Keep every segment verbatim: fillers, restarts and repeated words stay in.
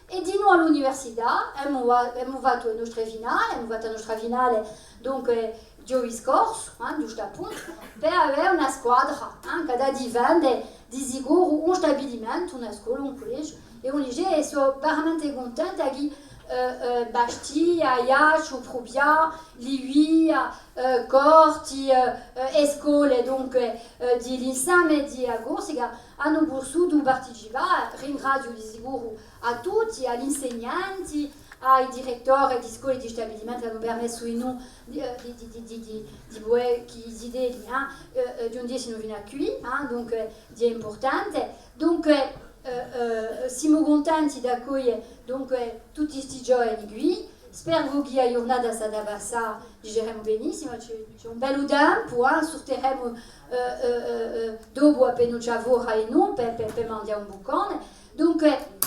È dinù à l'università, emu, emu fattu e nostre finale, emu fattu a nostra finale, dunque, ghjovi scorsu, eh, ghjustu à puntu, per avè una squadra, eh, chì hà da difende di sicuru un stabilimentu, una scola, un cullegiu è un liceu, è sò veramente cuntenta chì, eh, eh, Bastia, Aiacciu, Prupià, Livia, eh, Corti, eh, eh, e scole, dunque, eh, di l'inseme di a Corsica, anu pussutu participà. Ringraziu di sicuru à tutti, à l'insegnanti, à i direttori di scole è di stabilimenti chì anu permessu à noi di, eh, di, di, di, di, di, di pudè chì i zitelli, eh, eh, eh, ghjunghjessinu finu à quì, eh, dunque, hè impurtante. Dunque, eh, eh, simu cuntenti d'accoglie, dunque, tutti sti giovani quì. Speru chì a ghjurnata s'hà da passà, diceremu, benissimu, ci hè, ci hè un bellu tempu, eh, surteremu, eh, eh, eh, eh, dopu appena ci hè fora è noi, per, per, per manghjà un buccone. Dunque,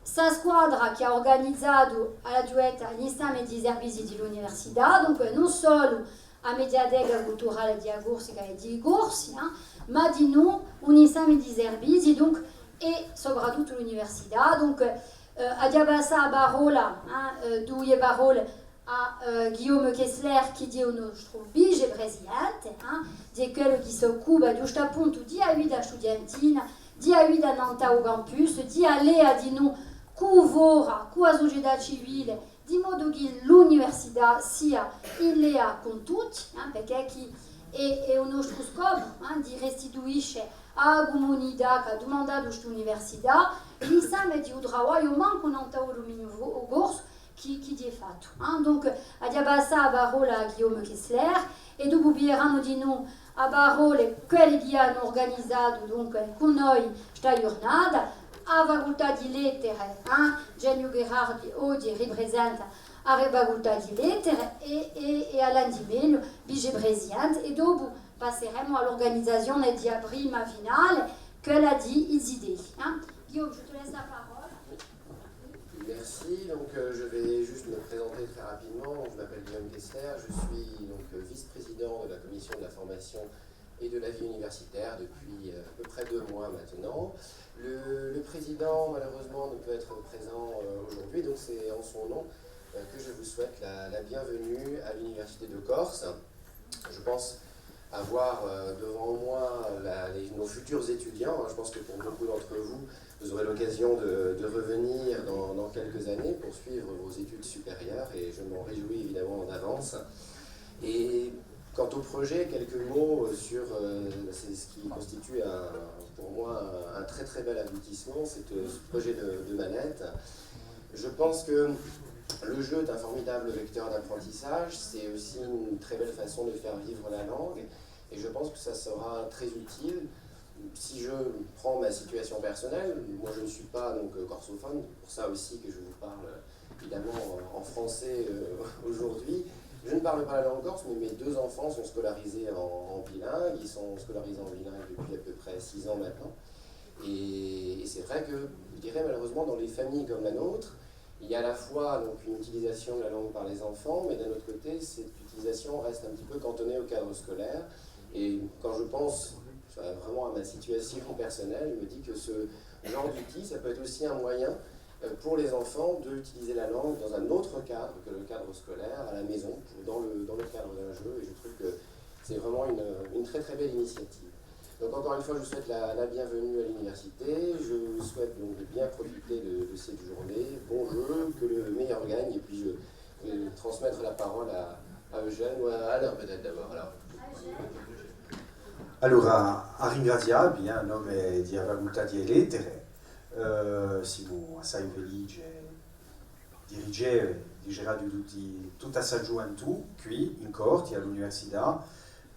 sta squadra chì hà urganizatu à a ghjuvetta l'inseme di i servizii di l'università, dunque, ùn solu a Mediateca Culturale di a Corsica è di i Corsi, eh, ma dinù un inseme di servizii, dunque, è soprattuttu l'università. Dunque, eh, aghju da passà a parolla, eh, eh, duie parolle à, eh, Guillaume Kessler, chì hè u nostru vicepresidente, eh, hè quellu chì s'occupa ghjustu à puntu di a vita studientina, di a vita nant'à u campus, di a lea dinù cù fora, cù a sucetà civile, di modu chì l'università sia in lea cun tutti, eh, perchè chì hè, hè u nostru scopu, eh, di restituisce à a cumunità chì hà dumandatu st'università l'inseme di u travagliu, mancu nant'à u duminiu fu-, corsu, chì, chì hè fattu, eh. Dunque, aghju da passà a parolla à Guillaume Kessler, è dopu piglieranu dinù a parolla quelli chì anu urganizatu, dunque, cù noi sta ghjurnata, a Facultà di Lettere, eh, Geniu Gherardi oghje ripresenta a Facultà di Lettere è, è, è Alain Di Meglio, vicepresidente, è dopu passeremu à l'urganizazione di a prima finale, quella di i zitelli, eh. Guillaume, je te laisse la parole. Merci. Donc, euh, je vais juste me présenter très rapidement. Donc, je m'appelle Guillaume Kessler. Je suis donc, euh, vice-président de la commission de la formation et de la vie universitaire depuis, euh, à peu près deux mois maintenant. Le, le président, malheureusement, ne peut être présent, euh, aujourd'hui, donc c'est en son nom, euh, que je vous souhaite la, la bienvenue à l'Université de Corse. Je pense avoir, euh, devant moi la, les, nos futurs étudiants, hein. Je pense que pour beaucoup d'entre vous, vous aurez l'occasion de, de revenir dans, dans quelques années pour suivre vos études supérieures et je m'en réjouis évidemment d'avance. Et quant au projet, quelques mots, euh, sur, euh, c'est ce qui constitue un, pour moi un, un très très bel aboutissement, c'est, euh, ce projet de, de manette. Je pense que le jeu est un formidable vecteur d'apprentissage, c'est aussi une très belle façon de faire vivre la langue, et je pense que ça sera très utile. Si je prends ma situation personnelle, moi je ne suis pas donc, euh, corsophone, pour ça aussi que je vous parle, euh, évidemment en, en français, euh, aujourd'hui. Je ne parle pas la langue corse, mais mes deux enfants sont scolarisés en, en bilingue, ils sont scolarisés en bilingue depuis à peu près six ans maintenant. Et, et c'est vrai que, je dirais malheureusement, dans les familles comme la nôtre, il y a à la fois donc une utilisation de la langue par les enfants, mais d'un autre côté, cette utilisation reste un petit peu cantonnée au cadre scolaire. Et quand je pense, enfin, vraiment à ma situation personnelle, je me dis que ce genre d'outil, ça peut être aussi un moyen, euh, pour les enfants d'utiliser la langue dans un autre cadre que le cadre scolaire, à la maison, dans le, dans le cadre d'un jeu. Et je trouve que c'est vraiment une, une très, très belle initiative. Donc encore une fois, je vous souhaite la, la bienvenue à l'université. Je vous souhaite donc de bien profiter de, de cette journée. Bon jeu, que le meilleur gagne. Et puis je vais transmettre la parole à, à Eugène ou à Alain peut-être d'abord. Alors. Allora, à ringrazià vi, eh, à nome di a Facultà di e Lettere, eh, simu assai felici di riceve, di riceve tutti, tutta sta ghjuventù quì in Corti, à l'università,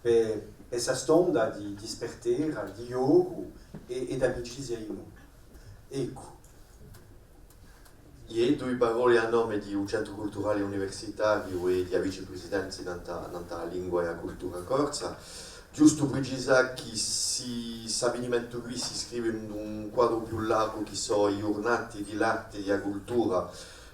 per, per sta stonda di, di spartera, di ghjocu è, è d'amicizia in noi. Eccu. Iè, dui parolle à nome di u Centru Culturale Universitariu è di a Vicepresidenza nant'à, nant'à a lingua è a cultura corsa. Ghjustu pricisà chì si, s'avvinimentu quì s'iscrive in un quadru più largu chì sò i ghjurnati di l'arte è di a cultura,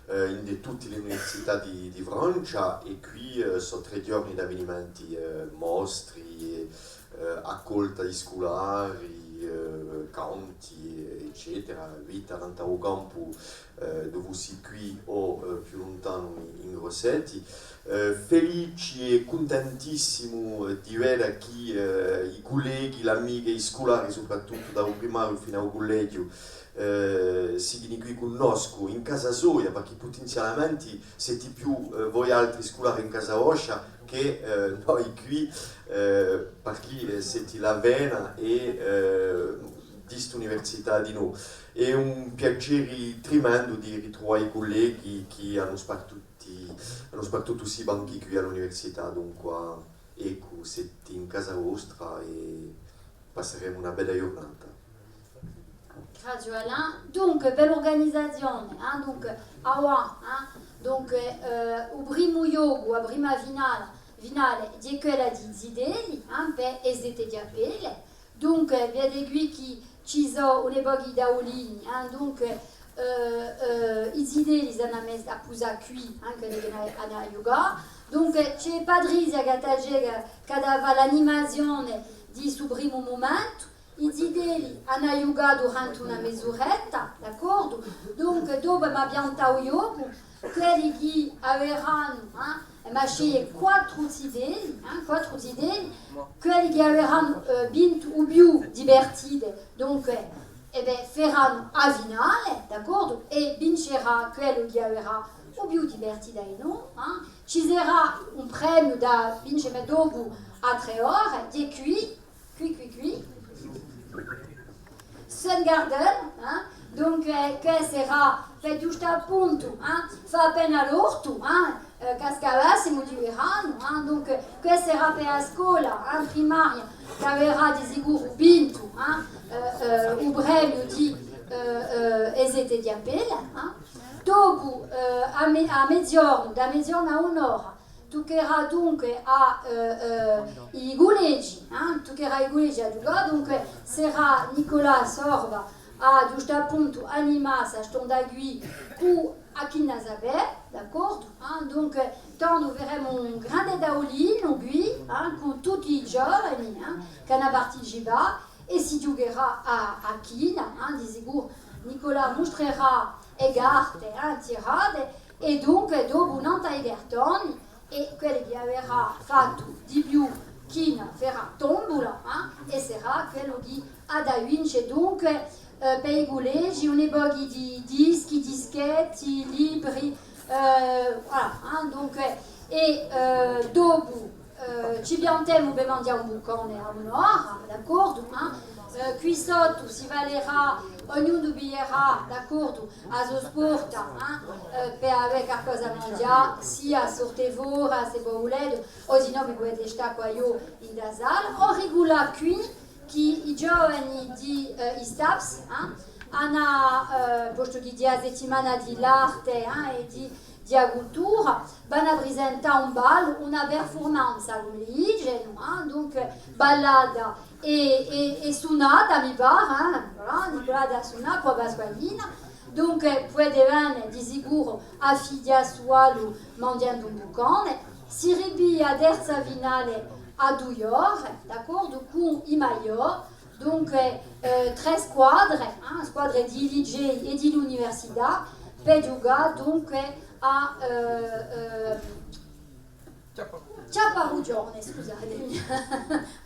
eh, in tutte l'università di, di Francia, è quì, eh, sò trè ghjorni d'avvinimenti, eh, mostri, eh, accolta di sculari, eh, canti, eccetera, vita nant'à u campu, eh, duv'è sì quì o, eh, più luntanu in, in Grossetti. Eh, felici è cuntantissimu, eh, di veda chì, eh, i culleghi, l'amichi, i sculari, soprattuttu da u primariu finu à u cullegiu, eh, sighini quì cun noscu, in casa soia, perchè putinzialamenti seti più, eh, voialtri sculari in casa vostra chè, eh, noi quì, eh, perchè, eh, seti l'avvena è, eh, di st'università dinò. Hè un piaceri trimendu di ritruvà i culleghi chì anu spartuti, anu spartutu sti banchi quì à l'università, dunque, eccu, seti in casa vostra è passeremu una bella ghjurnata. Grazie Alain. Dunque, per l'urganizazione, eh, dunque, avà, eh, dunque, eh, u primu ghjocu, a prima finale, finale, hè quella di zitelli, eh, per e sette di aprile. Dunque, vede quì chì ci sò un pocu di taulini, eh, dunque, eh, eh, i zitelli s'anu à pusà quì, eh, chì anu à, anu à ghjucà. Dunque, ci hè Patrizia Gattaceca chì hà da fà l'animazione di stu primu mumentu. I zitelli anu à ghjucà durante una mes'uretta, d'accordu? Dunque, dopu emu à piantà u ghjocu, quelli chì averanu, eh, emu à sceglie quattru zitelli, eh, quattru zitelli, quelli chì averanu, eh, vintu u più di partite, dunque, è bè, feranu a finale, d'accordu? È vincerà quellu chì averà u più di partite dinò, eh. Ci serà un premiu da vince, ma dopu à trè ore, di quì, quì, quì, quì. Sun Garden, eh? Dunque, eh, chì serà, per ghjustu appuntu, eh, fà appena l'ortu, eh, eh, chì scavassimu di veranu, eh? Dunque, chì serà per a scola, eh, primaria, chì averà di sicuru vintu, eh, eh, eh, u premiu di, eh, eh, e sette di aprile, eh? Dopu, eh, à me-, à meziornu, da meziornu à un'ora, tuccherà dunque à, eh, eh, i cullegi, eh, tuccherà à i cullegi à ghjucà, dunque serà Nicolas Sorba à ghjustu appuntu animà sta stonda quì cù a China Isabel, d'accordu? Eh, dunque, tandu averemu un grande taulinu quì, eh, cù tutti i giovani, eh, chì anu à participà, è si ghjucherà à, à china, eh, di sicuru Nicolas mustrerà e carte, eh, tirate, è dunque dopu nant'à i cartoni, è quellu chì averà fattu di più china ferà tombula, eh, è serà quellu chì hà da vince. Dunque, eh, per i cullegi, un pocu di dischi, dischetti, libri, eh, voilà, eh, dunque, è, eh, dopu, eh, ci piantemu per manghjà un buccone à un'ora, d'accordu, eh? Eh, quì sottu si valerà, ognunu piglierà, d'accordu, a so sporta, eh, eh, per avè qualcosa à manghjà, sia sorte fora, s'è vo vulete, o sinnò vi pudete stà quaghjò in a sala, o riculà quì chì i giovani di, eh, i STAPS, eh, anu, eh, postu chì hè a settimana di l'arte, eh, è di, di a cultura, vanu à prisentà un ballu, una performance, cum'elli dicenu, eh, dunque ballata è, è, è sunata, mi pare, eh, voilà, Nicolas hà da sunà, cù a Pasqualina. Dunque, pudete vene di sicuru à fighjà stu ballu manghjendu un buccone. Si ripiglia a terza finale à duie ore, d'accordu, cù i maillot. Dunque, eh, trè squadre, eh, squadre di i licei è di l'università, per ghjucà, dunque, à, eh, eh, Chjapparughjone, scusatemi.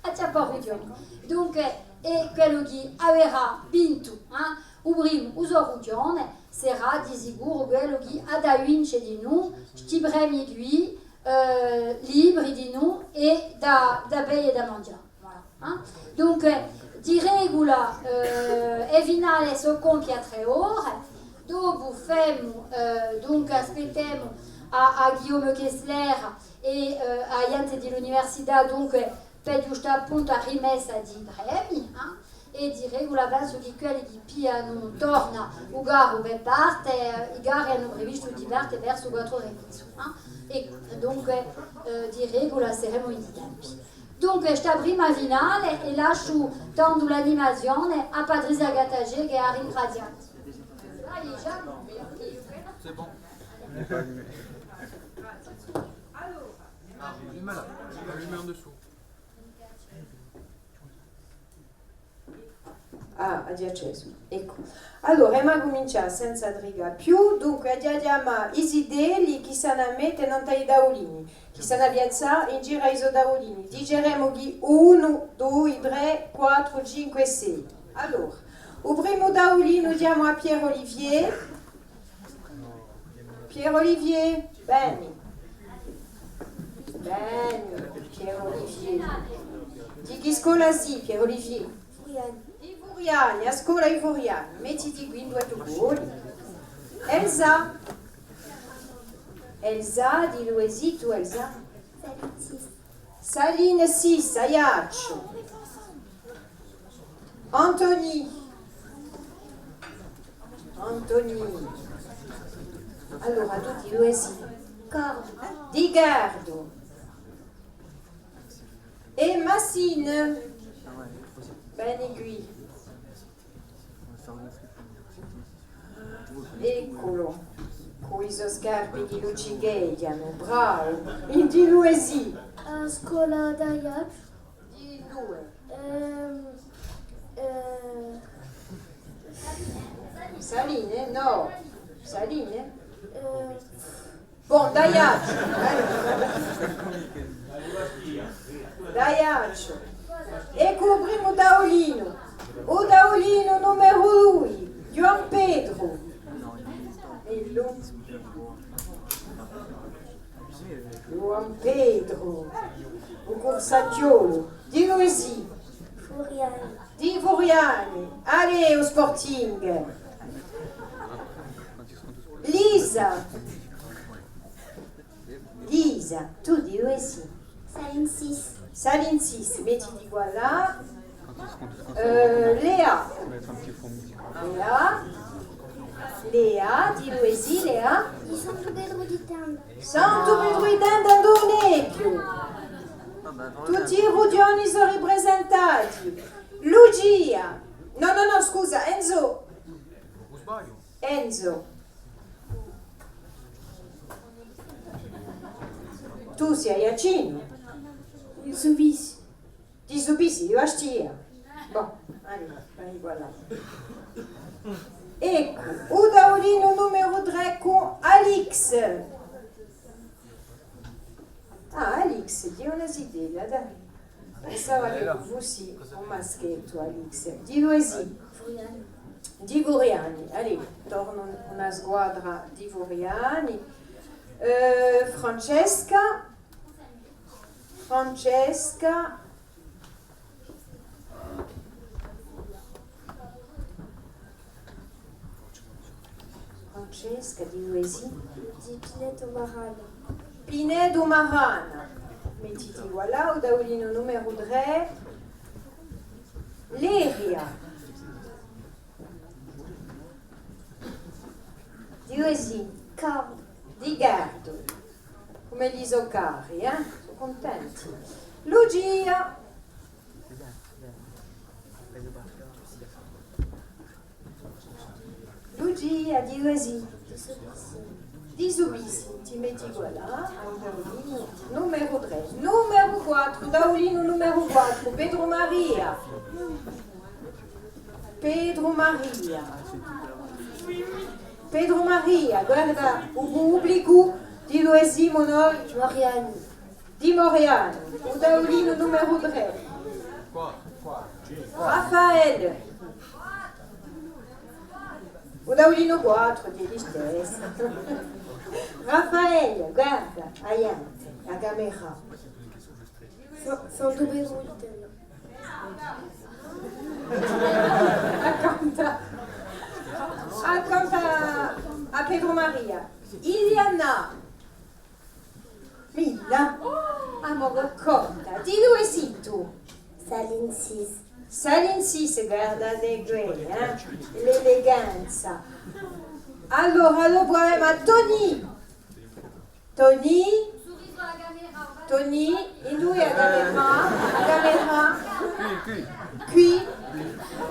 À Chjapparughjone. Dunque, hè quellu chì averà vintu, eh, u primu, u so rughjone, serà di sicuru quellu chì hà da vince dinù sti premi quì, eh, libri dinù è da, da beie è da manghjà. Voilà, eh. Dunque, di regula, eh, e finale sò compie à trè ore, dopu femu, eh, dunque, aspettemu à, à Guillaume Kessler è, eh, à ghjente di l'università, dunque, per ghjustu appuntu a rimessa di i premi, eh. È di regula pensu chì quelli chì piglianu torna u carru per parte, eh, i carri anu previstu di parte versu quattru ore è mezu, eh. È dunque, eh, di regula seremu in i tempi. Dunque, sta prima finale, è lasciu tandu l'animazione à Patrizia Gattaceca, chì a ringraziu. C'est bon. Allez, malade. Allume en dessous. Ah, aghju accesu. Eccu. Allora, emu à cumincià senza trigà più. Dunque, aghju à chjamà i zitelli chì s'anu à mette nant'à i taulini, chì s'anu à piazzà in giru à i so taulini. Diceremu chì unu, dui, trè, quattru, cinque, sei. Allora, u primu taulinu chjamu à Pierre Olivier. Pierre Olivier, veni. Veni, Pierre Olivier. Di chì scola sì, Pierre Olivier? Furiani. Di Furiani, a scola di Furiani. Mettiti quì induve tù voli. Elsa. Elsa, di duve sì tù, Elsa? Salin sis. Salin sis, Aiacciu. Anthony. Anthony. Allora, tù di duve sì? Cardu. Di Cardu. È Massine. Veni quì. Ecculu. Cù i so scarpi chì luccicheghjanu, bravu. È di duve sì? A scola d'Aiacciu. Di duve? Ehm, eh. Saline? Nò. Saline? Eh. Bon, d'Aiacciu. D'Aiacciu. Eccu u primu taulinu. U taulinu numeru dui. Ghjuvan Petru. Bellu. Ghjuvan Petru. U cursacciolu. Di duve sì? Furiani. Di Furiani. Allez, u Sporting. Lisa. Lisa, tù di duve sì? Salin sis. Salin sis, mettiti quallà. Eh, Lea. Lea. Lea, di duve sì, Lea? Di Santu Petru di Tenda. Santu Petru di Tenda, ind'u Nebbiu. Tutti i rughjoni sò riprisentati. Lucia. Nò, nò, nò, scusa, Enzo. Enzo. Tù sì aiaccinu? Di Subissi. Di Subissi, di Bastia. Bon, allora, vai, voilà. Eccu, u taulinu numeru trè cù Alix. Ah, Alix, di una zitella, dai. Pensava ch'ellu fussi un maschettu, Alix. Di duve sì? Furiani. Di Furiani. Allez, torna una squadra di Furiani. Eh, Francesca. Francesca. Francesca, di duve sì? Di Pinetu Marana. Pinetu Marana. Mettiti quallà, u taulinu numeru trè. Leria. Di duve sì? Cardu. Di Cardu. Cum'elli sò cari, eh? Sò cuntenti. Lucia. Lucia, di duve sì? Di Subissi. Ti metti quallà, allora, numeru trè. Numeru quattru, taulinu numeru quattru, Petru Maria. Petru Maria. Petru Maria, guarda u publicu, di duve simu noi? Moriani. Di Moriani, u taulinu numeru trè. Raffaele. U taulinu quattru, di listessu. Raffaele, guarda, aianti, a camera. Sò, sò dui Petru di Tenda. Accantu, accantu à Petru Maria. Iliana. Milla. Ah, ma chì conta. Di duve sì tù? Salin sis. Salin sis, guardate quì, eh? L'eleganza. Allora, dopu avemu à Tony. Tony, Tony, induve hè a camera? A camera? Quì, quì. Quì.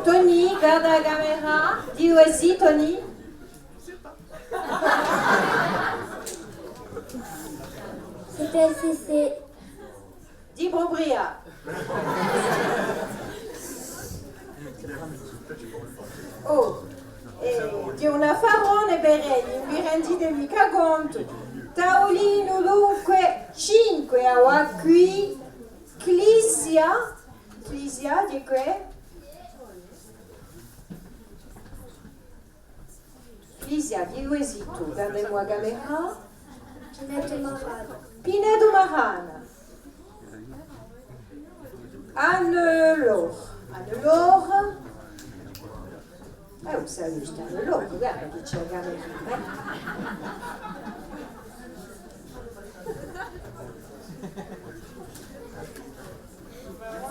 Tony, guarda a camera. Di duve sì, Tony? C'est P S C. Di Probria. Oh, eh, hè un affarone per elli, ùn vi rendite micca contu. Taulinu dunque cinque, avà quì, Clisia, Clisia, di què? Clisia, di duve sì tù? Guardemu a camera. Pinetu Marana. Pinetu Marana. Anne-Laure. Anne-Laure. Eh, ùn sà, sta Anne-Laure, guarda chì ci hè a camera, eh.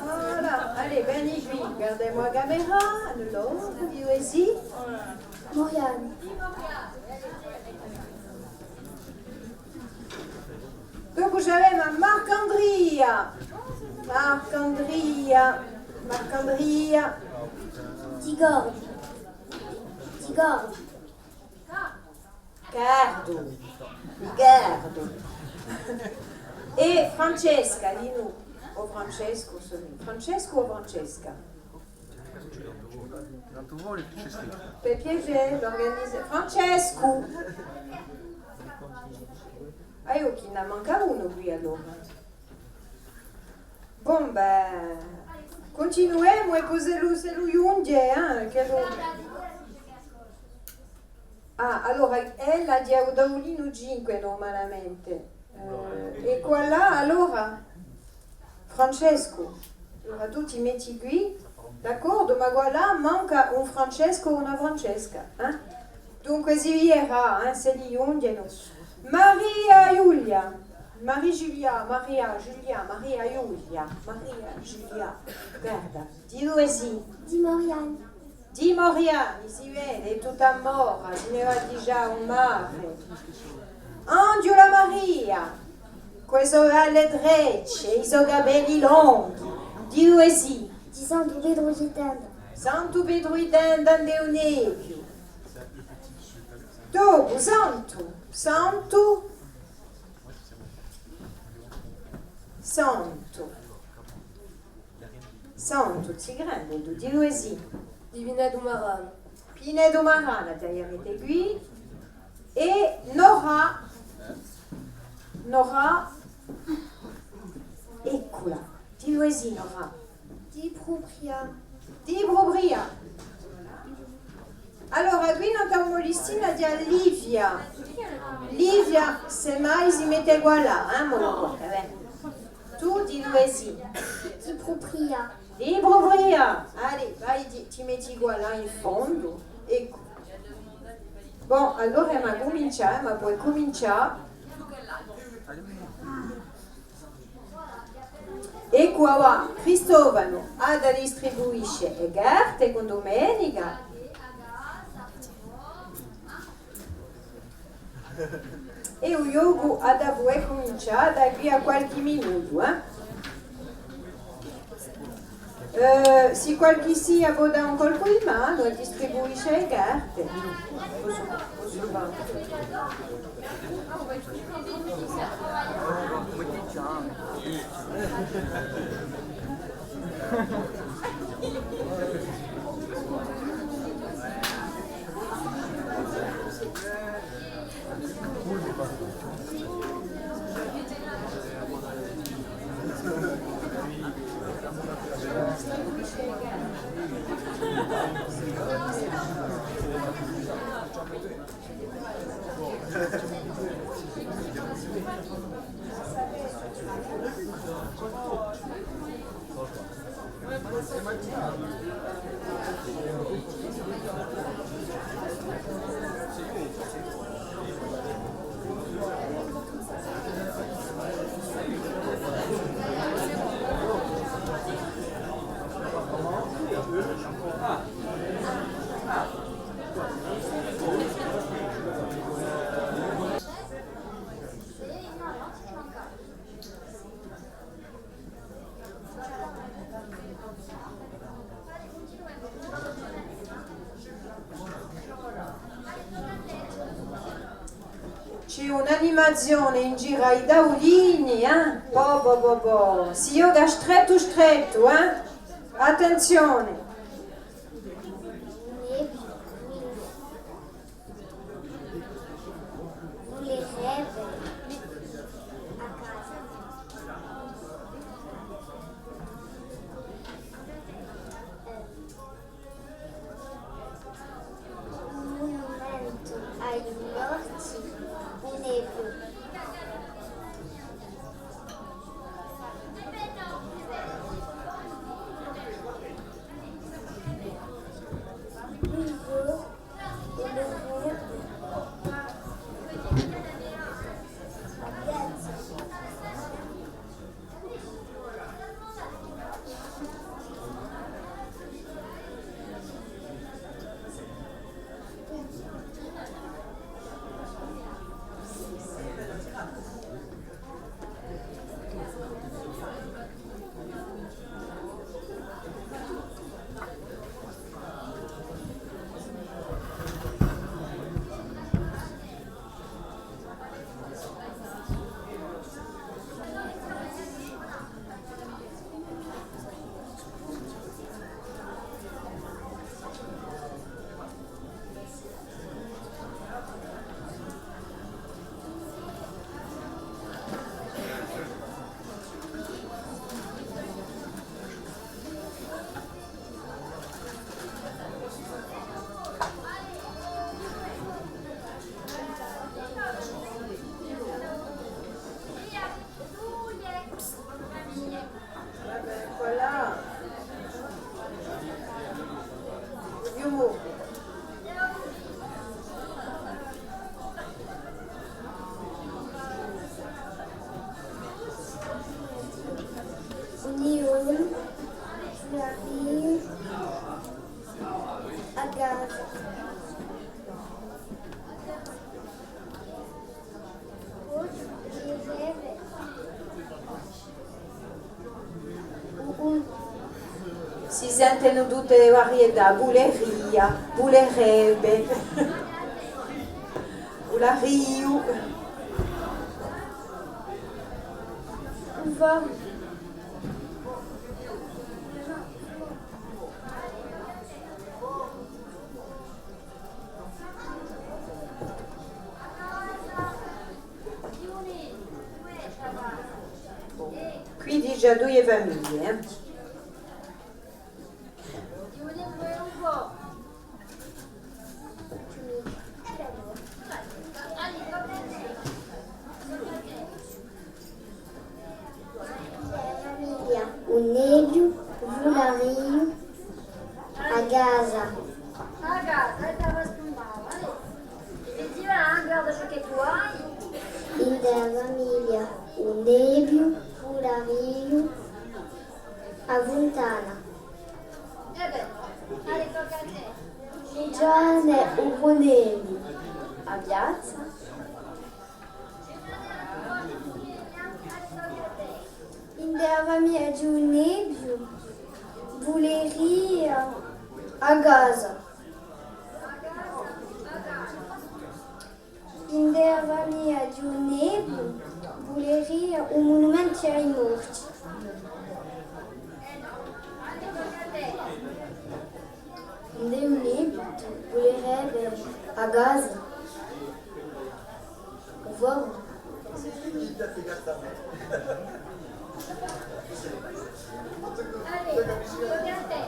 Voilà, allez, veni quì, guardemu a camera, allora, di duve sì? Moriani. Dopu ci avemu à Marcandria. Marcandria, Marcandria. Di Cordi. Di Cordi. Cardu, Ricardu. È Francesca, dinù. O Francescu, sò mì. Francescu o Francesca? Quandu voli, Francesca. Per piacè, l'organizza. Francescu! Ah, eiu chì ne manca unu quì allora. Bon, bè, cuntinuemu è po s'ellu, s'ellu ghjunghje, eh, ch'ellu... Ah, allora, ella hà u taulinu cinque normalmente. Eh, è quale hè allora? Francescu. Allora tù ti metti quì, d'accordu, ma quale hè? Manca un Francescu o una Francesca, eh? Dunque si viderà, eh, s'elli ghjunghjenu. Maria Giulia. Marie Julia, Maria Giulia, Maria Giulia, Maria Giulia. Guarda, di duve sì? Di Moriani. Di Moriani, si vede, hè tutta mora, si ne và digià à u mare. Anghjula Maria, cù e so ale drece, i so capelli longhi, di duve sì? Di Santu Petru di Tenda. Santu Petru di Tenda, ind'è ùn hè più. Dopu, Santu, Santu, Santu. Santu, sì grande, tù, di duve sì? Di Pinetu Marana. Pinetu Marana, ti avete quì. È Nora, Nora, eccula, di duve sì, Nora? Di Prubria. Di Prubria. Allora, quì nant'à u mo listinu ci hè Livia. Livia, semmai si mette quallà, eh, mo lo guarda, bè. Tù di duve sì? Di Prubria. Di Prubria! Allez, vai, ti, ti metti quallà in fondu. Eccu. Bon, allora emu à cumincià, emu à pudè cumincià. Eccu avà, Cristofanu hà da distribuisce e carte cun Dumenica. È u ghjocu hà da pudè cumincià da quì à qualchì minutu, eh? Eh, sì qualchissia pò dà un colpu di manu è distribuisce e carte. Possu, possu fà. Ci hè un'animazione in giru à i taulini, eh? Bò, bò, bò, bò. Si ghjoca strettu, strettu, eh? Attenzione. Nebbia, vulerebbe a casa. Eh, un munumentu à i morti, un nebbia. Voilà. Più. Unione, Flavio, a casa. Si sentenu tutte e varietà, buleria, bulerebbe, bulariu. Quì dice duie famiglie, eh. Famiglia, un nebbiu, vulariu, a casa. A casa, è t'avà stumbà, eh. Vedi, guarda ciò chì tù hai. In a famiglia, un nebbiu, vulariu, a funtana. Eh bè, allez, tocca à tè. Rugiane u Brunelli, a piazza. In a famiglia di u nebbiu, buleria, a casa. In a famiglia di u nebbiu, buleria, u munumentu à i morti. In u nebbiu, bulerebbe a casa. Voilà. Allez, tocca à tè.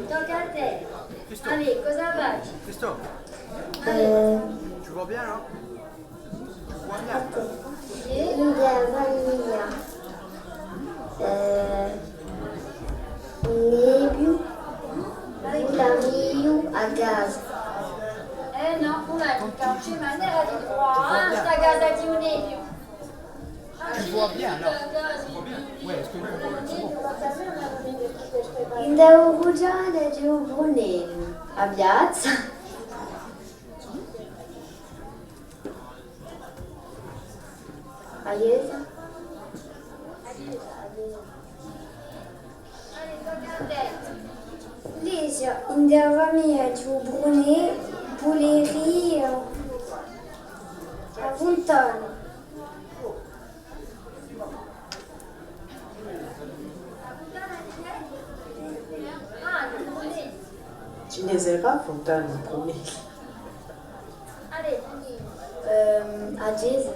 Tocca à tè. Christophe. Allez, cosa faci? Christophe. Euh, tu vois bien là? Tu vois bien? In a famiglia, euh, un nebbiu, vulariu, a casa. Eh nò, Pauletta, ùn ci hè manera di truvà, eh, sta casa di u nebbiu. Tu vois bien, là. Tu vois bien. Ouais, est-ce que tu vois bien? C'est bon. In a rugiane di u Brunelli, a piazza. A chjesa. Lesia, in a famiglia di u Brunelli, buleria, a funtana. Chì ne serà Fontana in Prunelli? Ehm, a chjesa.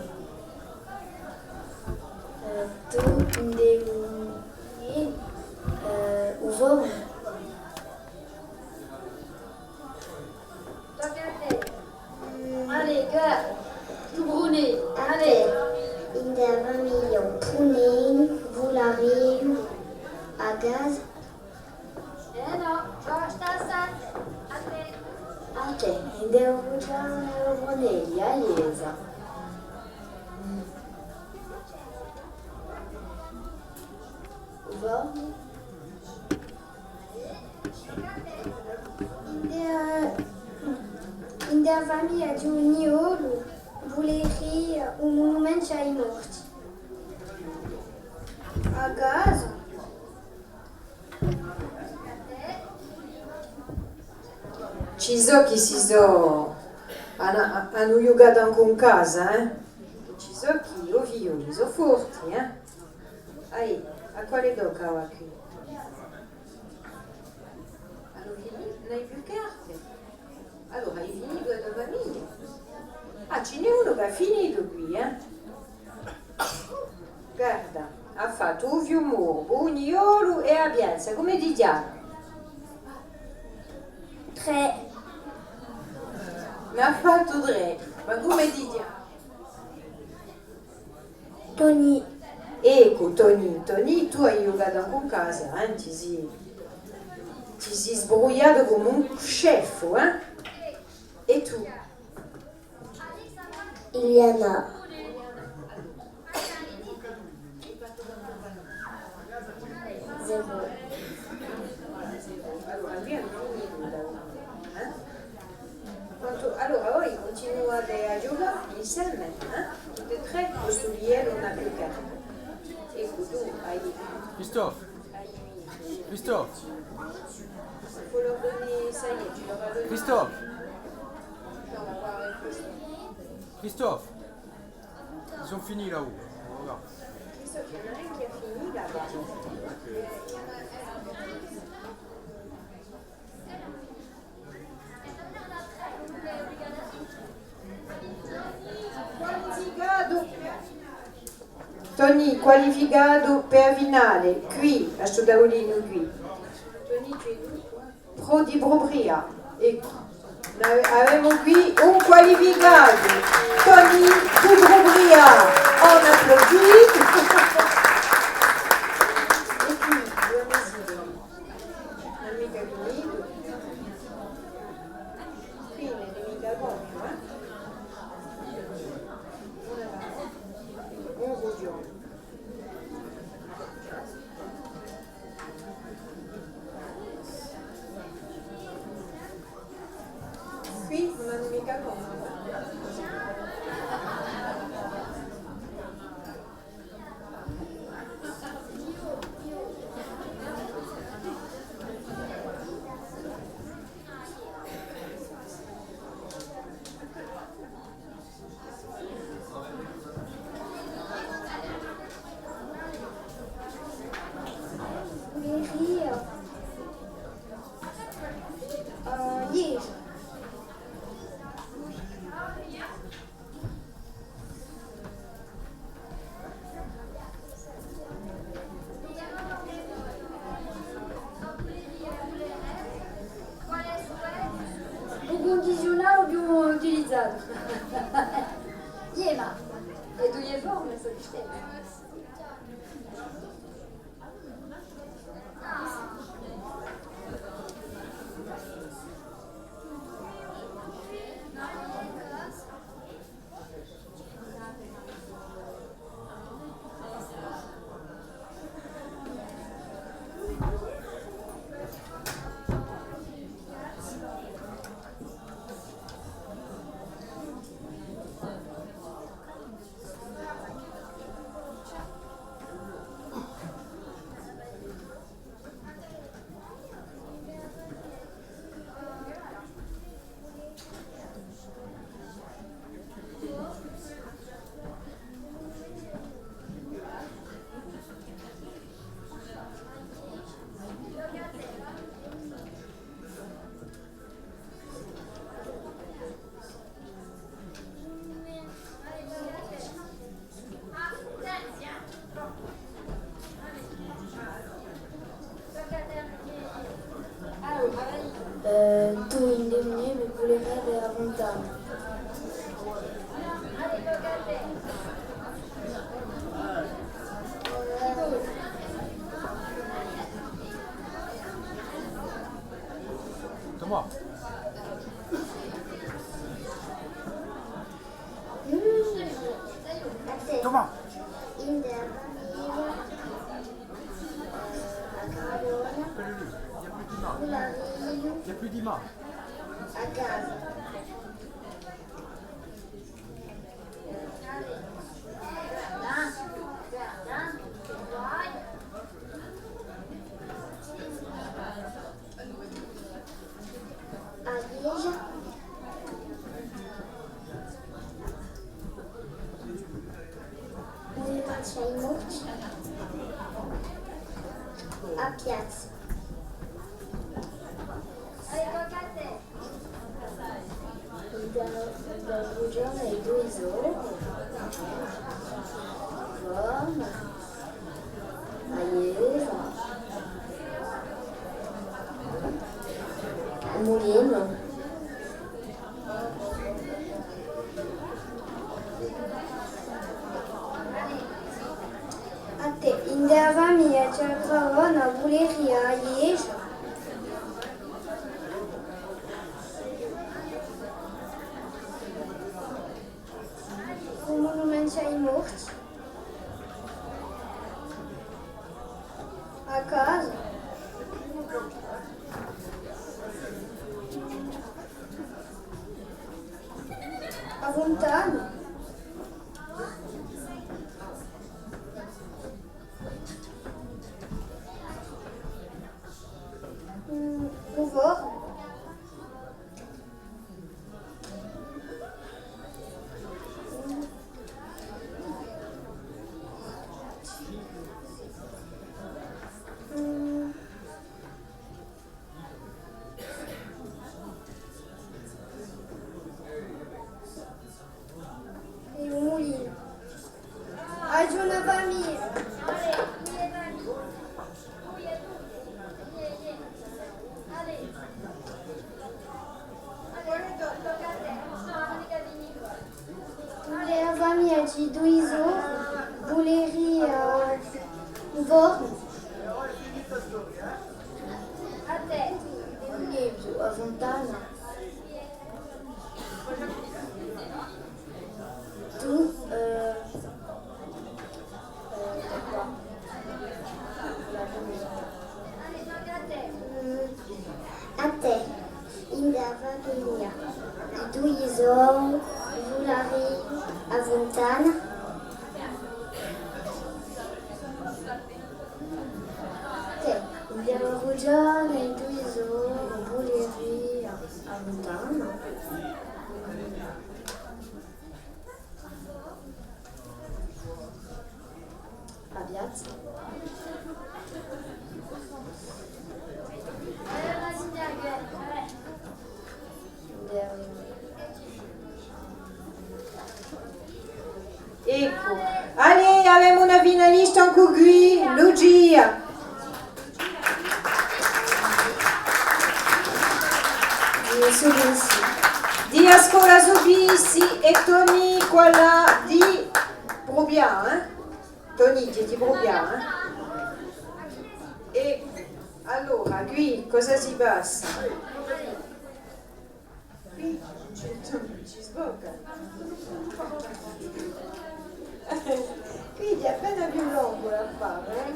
Eh, tù, ind'è u, eh, u fornu. Tocca à tè. Mm. Allez, cœur, tù Prunelli. Allez. Ind'è a famiglia Prunelli, vulariu a casa. Eh nò, basta assai. À tè. À tè, ind'è u Prunelli, a chjesa. U fornu. Ind'è, ind'è a famiglia di u Niolu, vulariu u munumentu à i morti. A casa. Ci sò chì si sò, anu, anu ghjucatu ancu in casa, eh? Ci sò chì i figlioli sò forti, eh? Ai, à quale tocca avà quì? Anu finitu? Ùn hai più carte? Allora, hai finitu a to famiglia? Ah, ci n'hè unu chì hà finitu quì, eh? Guarda, hà fattu u fiumorbu, u niolu è a piazza, cumu ti chjami? Trè. N'hà fattu trè, ma cumu ti chjami? Toni. Eccu, Toni, Toni, tù hai ghjucatu ancu in casa, eh? Ti sì, ti sì sbrugliatu cum'è un sceffu, eh? È tù? Iliana. Zero. Allora, lui hà finitu da unu, eh? Quantu, allora, voi cuntinuate à ghjucà inseme, eh? Tutti è trè, questu livellu ùn hà più carte. Eccu, tù hai... Christophe. Christophe. Faut leur donner, ça y est, tu leur as donné. Christophe. Christophe. Ils ont fini là-haut. Regarde. Christophe, il y en a un qui a fini là-bas. Qualificatu. Toni, qualificatu per a finale, quì, à stu tavulinu quì. Toni, ci hè tù, quì. Prodi Prubria. Eccu. Ave-, avemu quì un qualificatu. Toni Prubria. On applaudit. È quì, dui mesi. Ùn hè micca finitu. Quì ùn hè micca comicu, eh? Un rughjone. Quì ùn hè micca comicu, eh? U cundiziunale u più utilizatu. Iè, ma e duie forme sò listesse. Tù ind'è mè, mi vuleria avè a funtana. Thomas. Thomas. In the family. A Carbona. Il n'y a plus d'image. Il n'y a plus d'image. A casa. A ghjesgia. Unde facciu i morti. A piazza. Ind'a, ind'a rughjona i dui sorri. Forma. A ghjesgia. U mulinu. À tè, ind'a famiglia ci hè a Carbona, a Bulleria, a ghjesgia. U munumentu à i morti. A casa. A funtana. Mm, u fornu. È u mulinu. Aghju una famiglia. Una famiglia di dui sorri, Bulleria, u fornu. À tè. È u libru, a funtana. Tù, eh, eh, da quà. Mm, à tè, ind'a famiglia, i dui sorri, Bulleria, a funtana. Tè, ind'a rughjona i dui sorri, Bulleria, a funtana. A piazza. Eccu. Allez, avemu una finalista ancu quì, Lucia. Di a scola Subissi è Toni, quella di Prupià, eh? Toni, di Prupià, eh? È allora, quì cosa si passa? Quì ci, ci sbocca. Quì hè appena più longu l'affare, eh?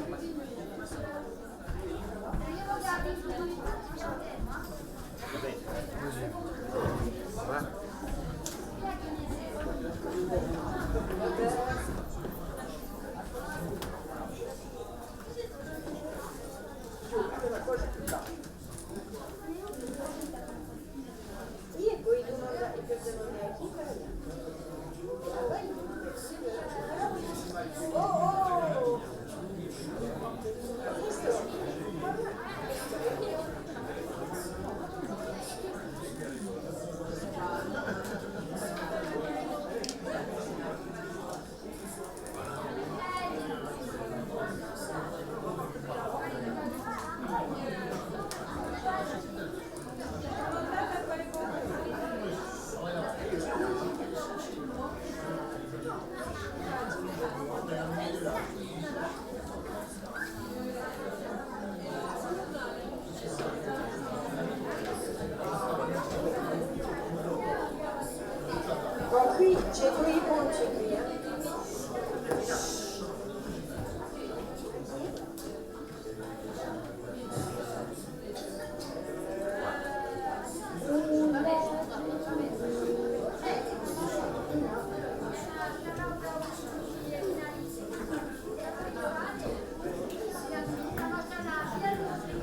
Ci hè dui punti quì, eh.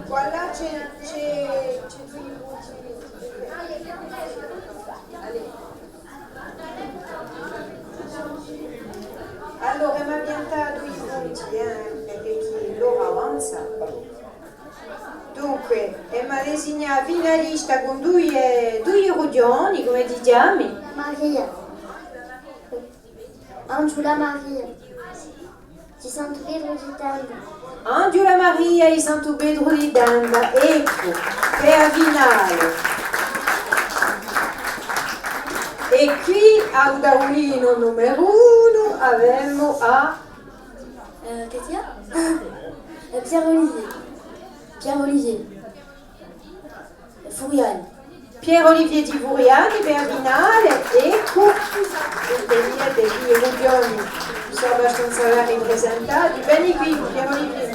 Voilà, ci hè, ci hè, ci hè dui punti. Allez. Allora, emu à piantà dui punti, eh, perchè chì l'ora avanza. Dunque, emu à designà a finalista cù dui, eh, dui rughjoni, cumu ti chjami? Maria. Anghjula Maria. Di Santu Petru di Tenda. Anghjula Maria di Santu Petru di Tenda, eccu, per a finale. È quì, à u taulinu numeru unu, avemu à... Eh, chì sia? Eh, Pierre Olivier. Pierre Olivier. Furiani. Pierre Olivier di Furiani, per a finale, eccu. Dunque, vidite, quì i rughjoni sò abbastanza ben ripresentati. Veni quì, Pierre Olivier.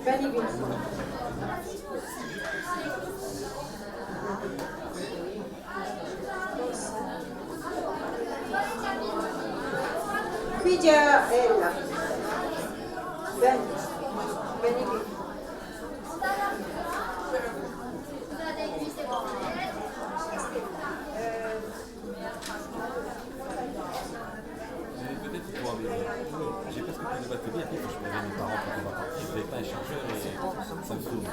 Veni quì. Quì ci hè ella. Veni, veni quì. Peut-être toi, mais j'ai presque plus de batterie, après, faut que je prévienne mes parents pour qu'on va partir, je vais pas un chargeur et ça me saoule.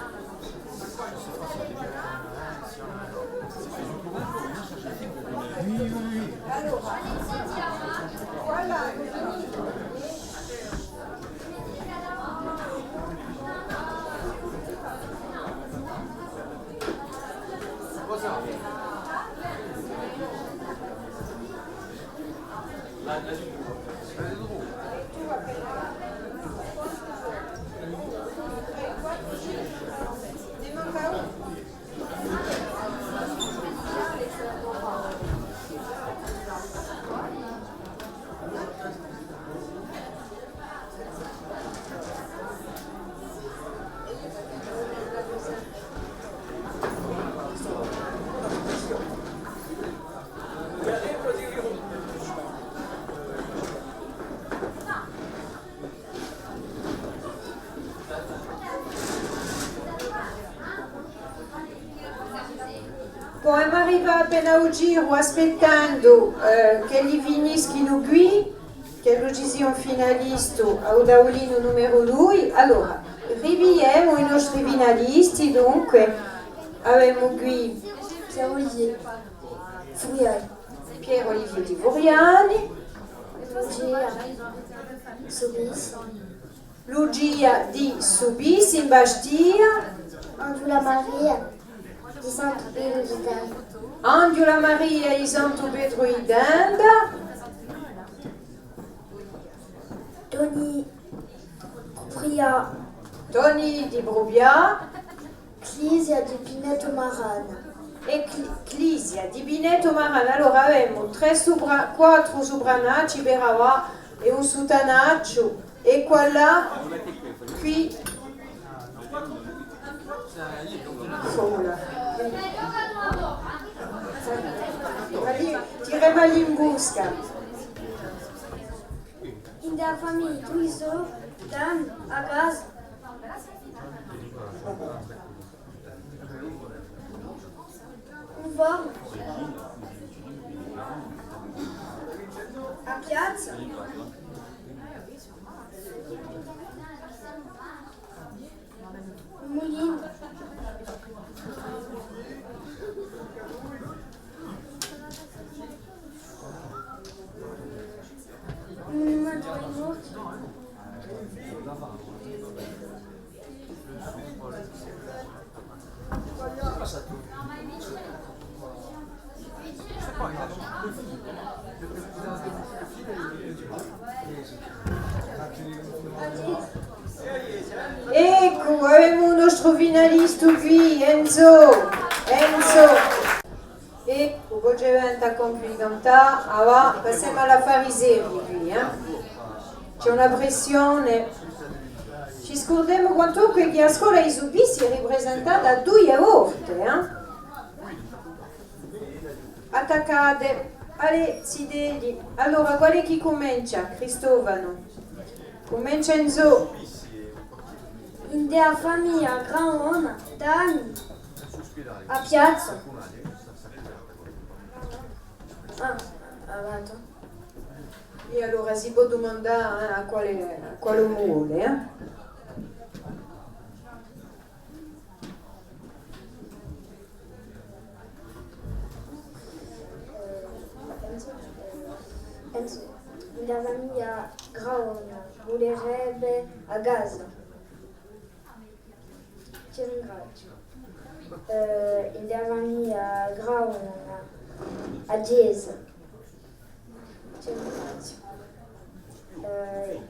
Bon, emu à arrivà appena à u giru, aspettendu, eh, ch'elli finischinu quì, ch'ellu ci sia un finalistu à u taulinu numeru dui. Allora, ripigliemu i nostri finalisti, dunque, avemu quì Pierre Olivier. Furiani. Pierre Olivier di Furiani. Lucia Subis. Lucia di Subis in Bastia. Anghjula Maria di Santu Petru di Tenda. Anghjula Maria di Santu Petru di Tenda. Toni Prubia. Toni di Prubia. Clisia di Pinetu Marana. È Cli-, Clisia di Pinetu Marana. Allora avemu trè supra-, quattru supranacci per avà è un suttanacciu. È quallà, quì. Fola. Allez, tiremu à l'imbusca. In a famiglia, dui sò, Dan, a casa. Un fornu. A piazza. Un mulinu. Un munumentu à i morti. Eccu, avemu u nostru finalistu quì, Enzo. Enzo. Eccu, Voce venta compie di cantà, avà passemu à l'affari seriu quì, eh. Ci hè una pressione. Ci scurdemu quantunque chì a scola di Subissi hè riprisentata duie volte, eh. Attaccate, allez, zitelli. Allora, quale hè chì cumencia? Cristofanu. Cumencia Enzo. Ind'a famiglia Gravona, Dani, a piazza. Ah, avanti. È allora si pò dumandà, eh, à quale, à quale omu vole, eh? Pensu, pensu, ind'a famiglia Gravona, vulerebbe a casa. Ti ringraziu. Eh, ind'a famiglia Gravona, a ghjesa. Ti ringraziu. Eh,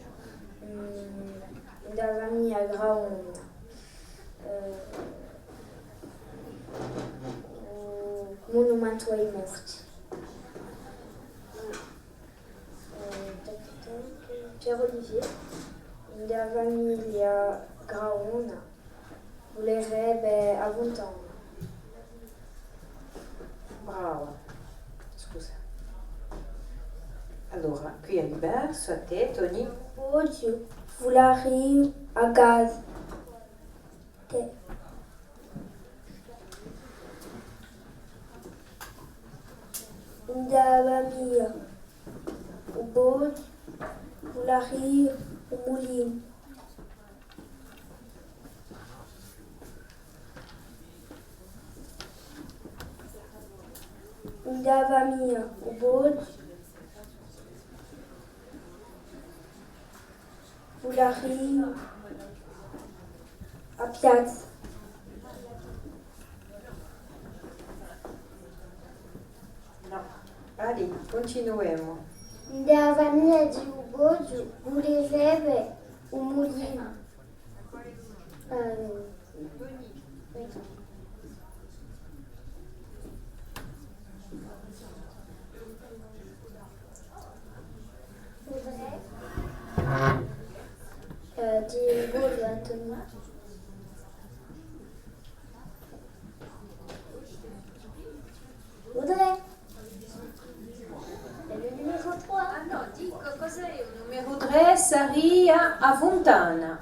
mm, ind'a famiglia Gravona, eh, u munumentu à i morti. Eh, tac, tac, Pierre Olivier, ind'a famiglia Gravona, vulerebbe a funtana. Brava. Scusa. Allora, quì hè diversu, à tè, Toni. Vogliu, vuleria a casa. Tè. Ind'a famiglia, u Boghju, vuleria u mulinu. Ind'a famiglia, u Boghju, vuleria a piazza. Nò. Allez, cuntinuemu. Ind'a famiglia di u Boghju vulerebbe u mulinu. Eh, Eh, ti vogliu, Antonio. Voudrais. È u numeru trè? Ah nò, dicu, cos'hè u numeru trè? Saria a funtana.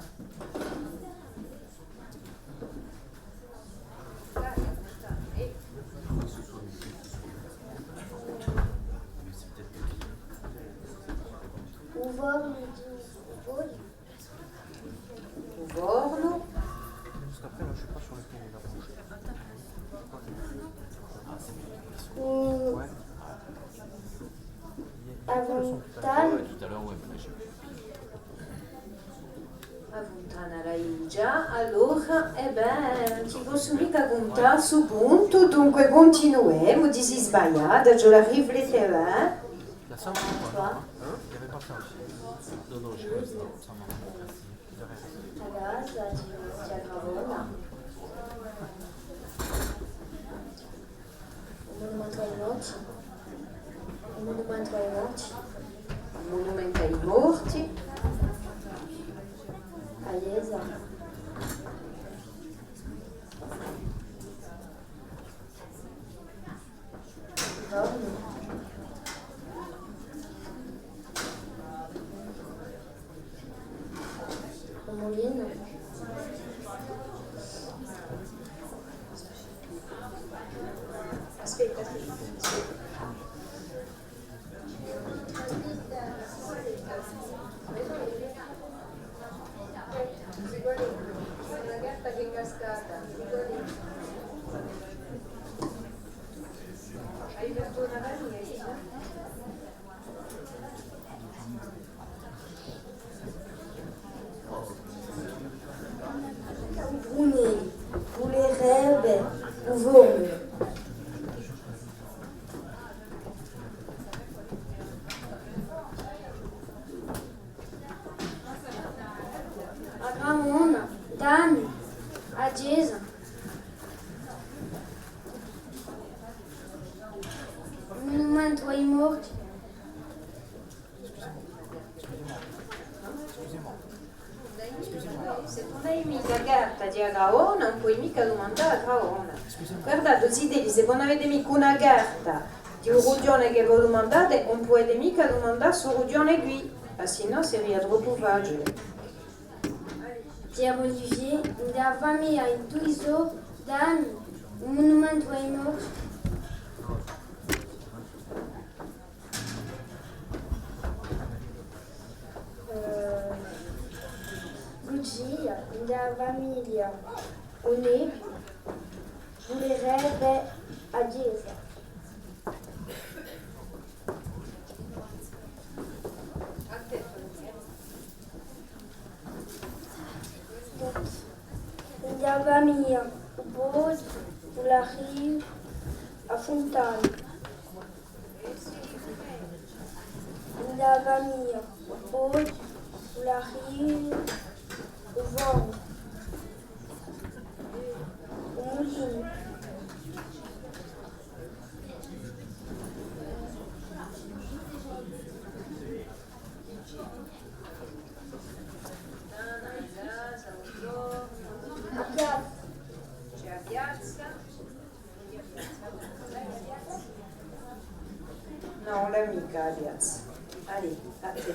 U fornu di u Boghju. U fornu. U, a funtana. A funtana l'hai digià, allora, è bè, ùn ti possu micca cuntà stu puntu, dunque cuntinuemu, ti sì sbagliata, ci vole à riflette, eh? La Saint-François, non ? Hein ? Il y avait pas ça aussi. Non, non, je crois que c'est dans le Saint-Marc. A casa di, di a Gravona. U munumentu à i morti. U munumentu à i morti. U munumentu à i morti. A ghjesa. U mulinu. Aspetta, aspetta, aspetta. Una carta chì hè cascata. Hai fattu una carriera? Brunelli, vulerebbe u fornu. A Gravona, Dani, a ghjesa. A gravona, ùn poi micca dumandà a gravona. Guardate, o zitelli, s'è vo ùn avete micca una carta di u rughjone chì vo dumandate, ùn pudete micca dumandà stu rughjone quì, à sinnò seria troppu faciule. Pierre Olivier, in a famiglia di Tuiso, danu un munumentu à i morti. Eh, Lucia, in a famiglia Onevi, vulerebbe a ghjesgia. In a famiglia u Boghju, u Lariu, a Funtana. In a famiglia u Boghju, u Lariu, u Fornu, u Mulinu. A piazza. Ci hè a piazza. Nò, ùn l'hè micca a piazza. Allez, à tè.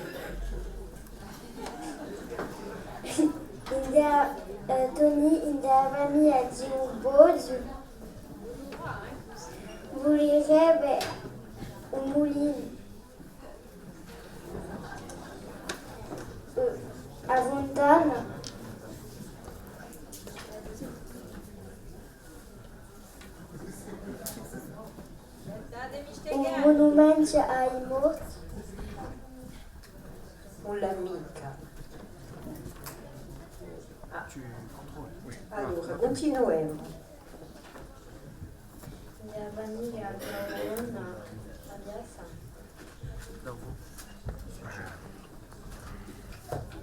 In a, eh, Toni, in a famiglia di u Boghju, vulerebbe un mulinu. A funtana. Un munumentu à i morti. Ùn l'hè micca. Ah. Allora, cuntinuemu. Una famiglia, una donna, una piazza.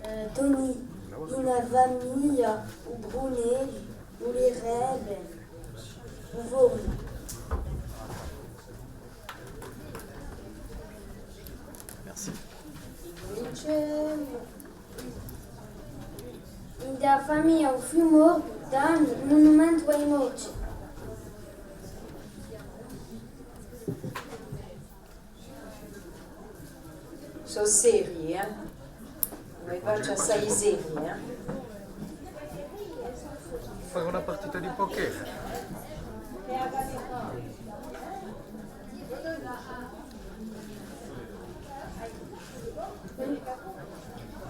Eh, Toni, una famiglia, u Brunelli, u Lerebe, u Fornu. Merci. Incuminciemu. In a famiglia u Fiumorbu danu un munumentu à i morti. Sò serii, eh? Mi facciu assai serii, eh? Fà una partita di poker.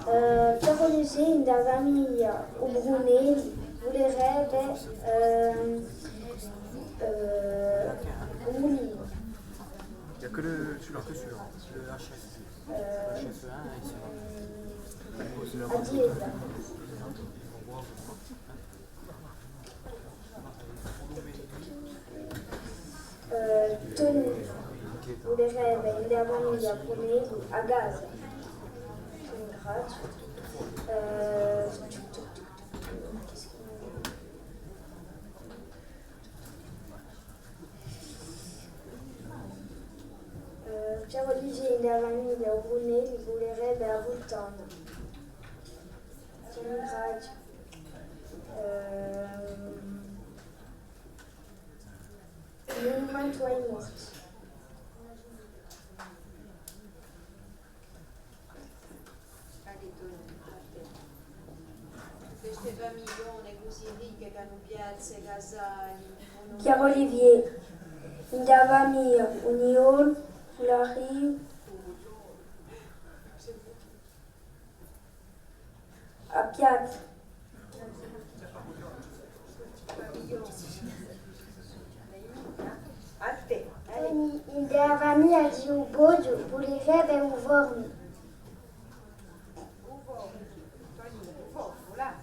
Eh, Pierre Olivier, in a famiglia u Brunelli, vulerebbe, ehm, eh, un mulinu. Il y a que le, celui-là, que celui-là, le H F. Euh, H F un, ils sont à Diesa. Euh, Toni, vulerebbe in a famiglia Brunelli a casa. Ringrazio. Euh, Eh, Pierre Olivier, in a famiglia u Brunelli vulerebbe a funtana. Ti ringrazio. Ehm, un munumentu à i morti. Queste famiglione cusì ricche chì anu piazze, casali, Pierre Olivier, in a famiglia, u Niolu, u Lariu. A piazza. À tè, allez. In a famiglia di u Boghju vulerebbe u Fornu. U Fornu, Toninu, u Fornu, là.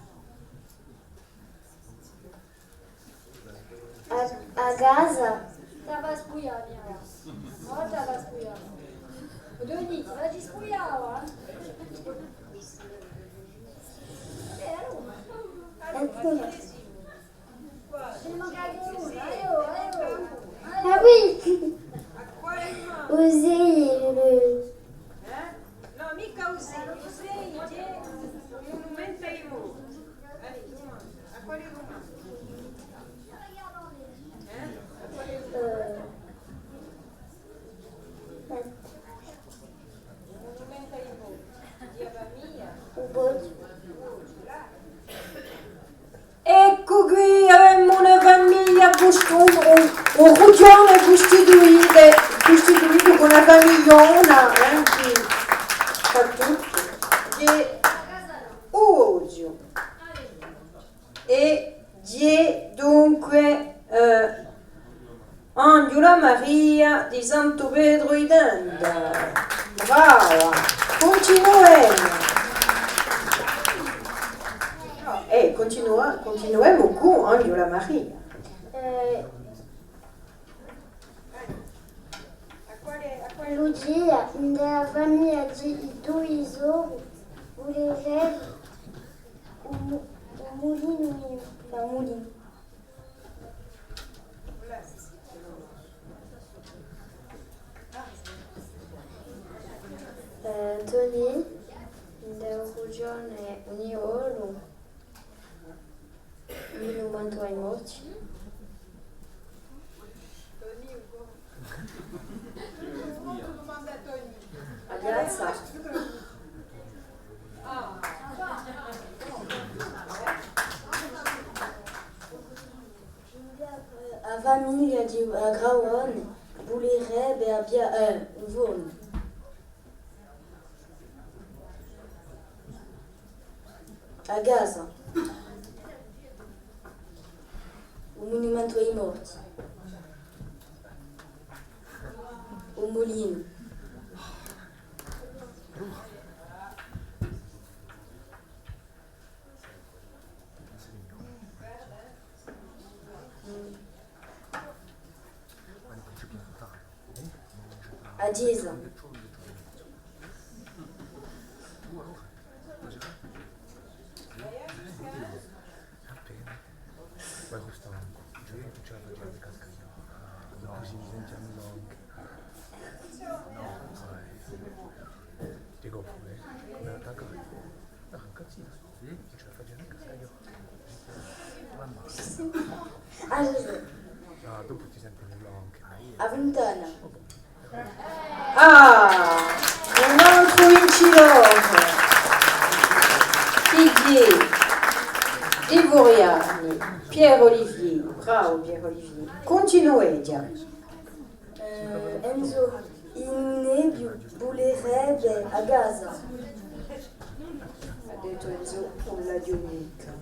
A, a casa. T'avà à spuglià, mia. Ora t'avà à spuglià. Dui diti, vadi à spuglià, eh? Vero? Allora, ci ne simu. Ci ne manca una, eh, oh, eh, oh. Ah oui. À quale rimane? U sei, le... Eh? Nò, micca u sei, u sei hè un munumentu à i morti. Allez, à quale rimane? Un rughjone custituitu, custituitu cù una famigliona, eh, di, per tutti, di Oziu. È di, dunque, eh, Anghjula Maria di Santu Petru di Tenda. Brava! Cuntinuemu! Eh, cuntinua-, cuntinuemu cù Anghjula Maria. Eh, Lucia, in a famiglia di i dui sori, vulerebbe un mu-, un mulinu in, un mulinu. Eh, Toni, in a rughjone Niolu, un munumentu à i morti. A piazza. A famiglia di, eh, Gravone vulerebbe a pia-, eh, un fornu. A casa. Un munumentu à i morti. Un mulinu. A ghjesgia. Ah, Gesù. Ah, dopu ti senti megliu ancu. A funtana. Ah, un altru vincidore. Fighjè, di Furiani, Pierre Olivier, bravu Pierre Olivier. Cuntinueghja. Eh, Enzo, in un nebbiu, vulerebbe a casa. Hà dettu Enzo, ùn l'aghju micca.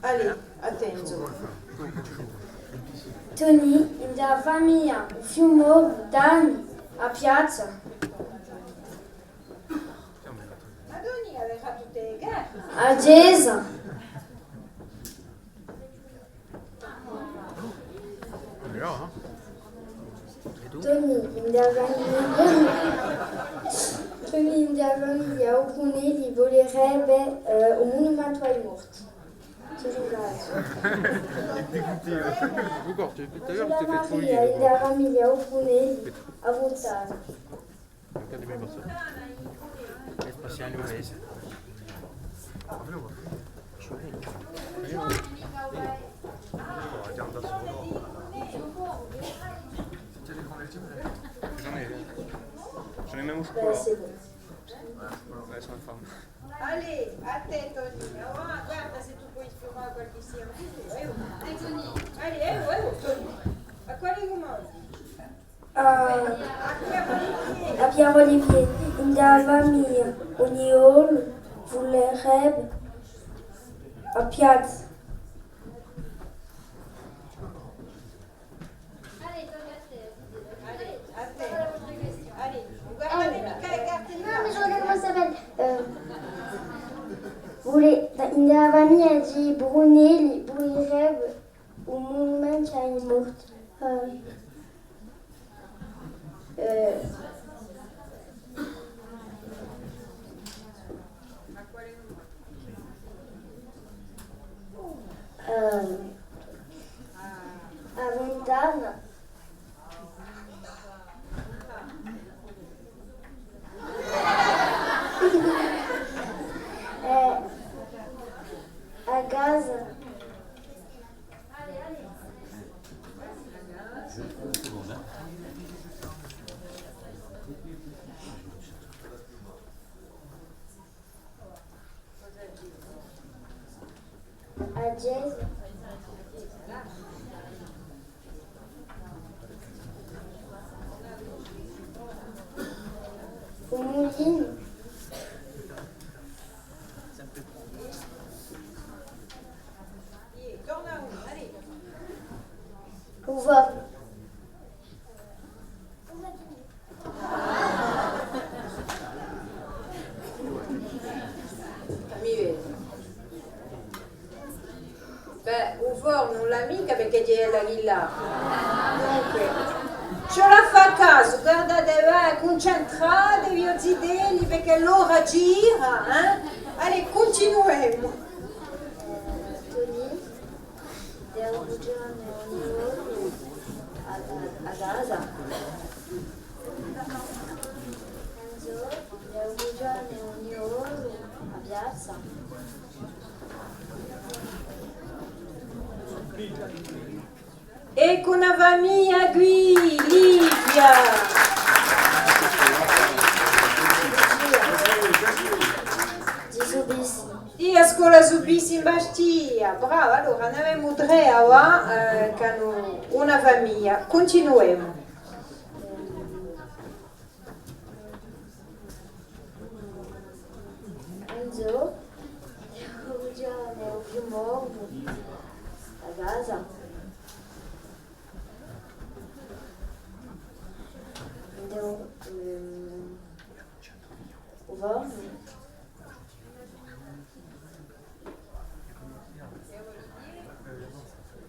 Allez, à tè Enzo. Toni, in a famiglia, un fiumu, Dani, a piazza. A ghjesgia. Toni, in a famiglia, Toni, in a famiglia, u Brunelli vulerebbe, eh, un munumentu à i morti. Ti ringrazio. Giulia Maria, in a famiglia, u Brunelli, a funtana. Ancu di mè, ma sò. È spaziale un mese. J'en ai, j'en ai même au chocolat. Ouais, c'est ma femme. Allez, à tè, Toni. Avà, guarda s'è tù poi sfumà qualchissia. Eh, Toni. Allez, eh, eh, Toni. À quale cumandi? Ah, à Pierre Olivier, in a famiglia, u Niolu vulerebbe a piazza. Allez, à tè. Allez, guardate micca e carte. Non, mais je regarde comment ça s'appelle. Euh, vule-, in a famiglia di Brunelli, vulerebbe un munumentu à i morti. Eh, eh, eh, a funtana. Eh, a casa. A ghjesgia. Mi vedi. Bè, u fornu ùn l'hà micca perchè ghjè ella chì l'hà. Dunque, ci vole à fà casu, guardate, và, cuncentratevi, o zitelli, perchè l'ora gira, eh? Allez, cuntinuemu. Toni, devu ghjunghje ogni ghjornu à, à, à casa. Enzo, devu ghjunghje ogni ghjornu à piazza. Eccu una famiglia quì, Livia! Di Subissi. Di a scola Subissi in Bastia, brava, allora n'avemu trè avà, eh, ch'anu una famiglia. Cuntinuemu. Enzo, u fiumorbu, a casa. Devu, ehm, u fornu.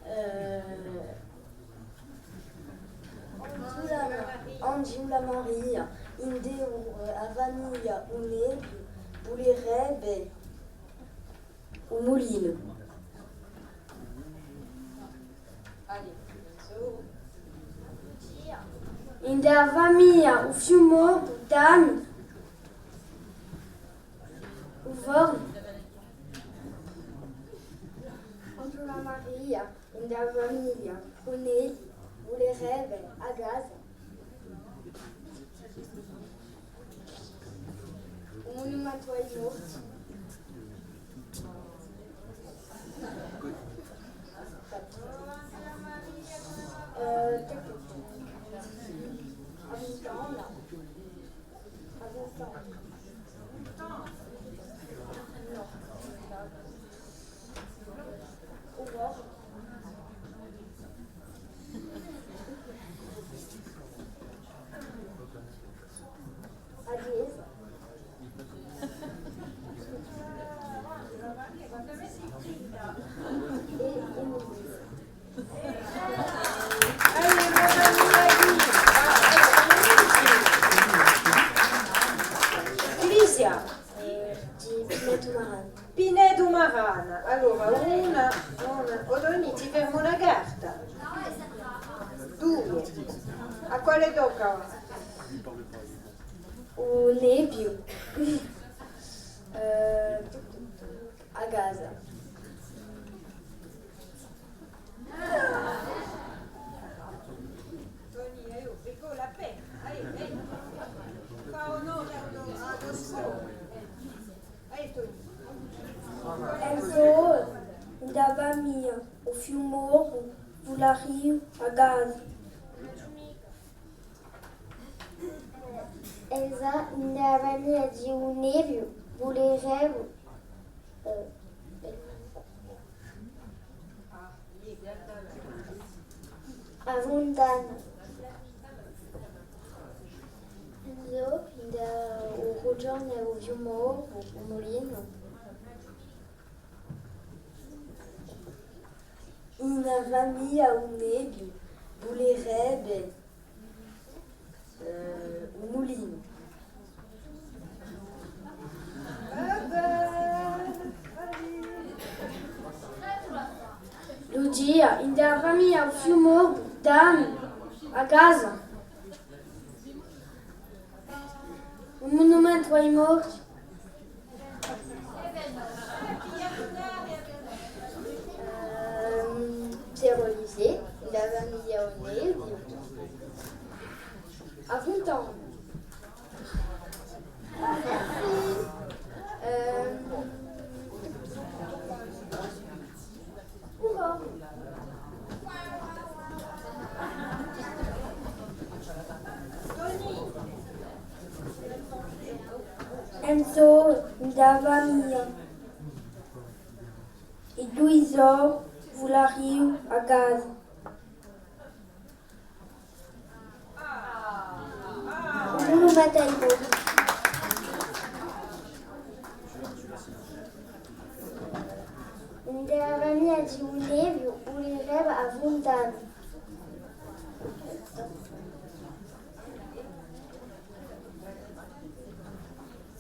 Eh, Angiula, Angiula Maria, ind'è, eh, a famiglia u nebbiu, vulerebbe u mulinu. Ind'è a famiglia u fiumorbu, Dani, u fornu. Angiula Maria, ind'è a famiglia u nebbiu, vulerebbe a casa. U munumentu à i morti. Eh, a funtana. A funtana. Nò. U fornu. A ghjesgia. È, è Crisia. Eh, di Pinetu Marana. Pinetu Marana. Allora, una, una, o Toni, ti fermu una carta. Dui. À quale tocca? U nebbiu. Eh, a casa. Toni, eh, oh, rigola appena, eh, eh. Fà onore à u to, à u to scopu. Eh, Toni. Enzo, ind'è a famiglia u fiumorbu, vulariu a casa. Elsa, ind'è a famiglia di u nebbiu, vulerebbe, eh, a funtana. Enzo, ind'è u rughjone, u fiumorbu, u mulinu. Ind'è a famiglia u nebbiu, vulerebbe, eh, u mulinu. Lucia, ind'è a famiglia u fiumorbu, Dani, a casa. U munumentu à i morti. Ehm, Pierre Olivier, ind'è a famiglia u nebbiu. A funtana. Ehm, Enzo, ind'è a famiglia. I dui sò, vulariu a casa. Unu battaglione. Ind'a famiglia di u Nebbiu vulerebbe a funtana.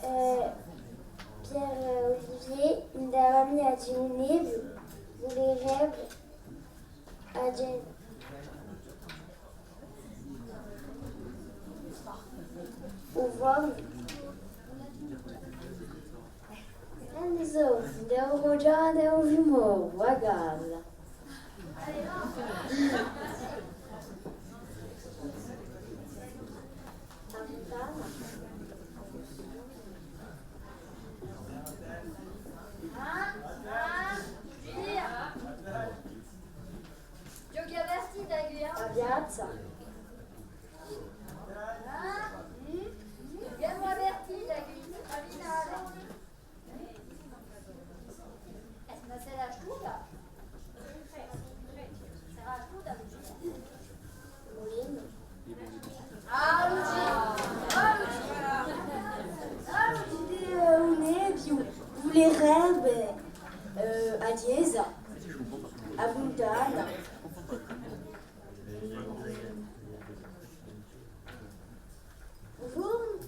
Eh, Pierre Olivier, ind'a famiglia di u Nebbiu vulerebbe a gente. U fornu. Enzo, ind'a rughjana di u Fiumorbu, a casa. A funtana. Ghjochi aperti da quì, eh? A piazza. Ghjochi aperti da quì, a finale. Eh, ma s'ella asciuta? S'ella asciuta, Lucia. Mulinu. Ah, Lucia! Ah, Lucia! Ah, Lucia! Eh, u Nebbiu vulerebbe, eh, a chjesa, a funtana. U fornu.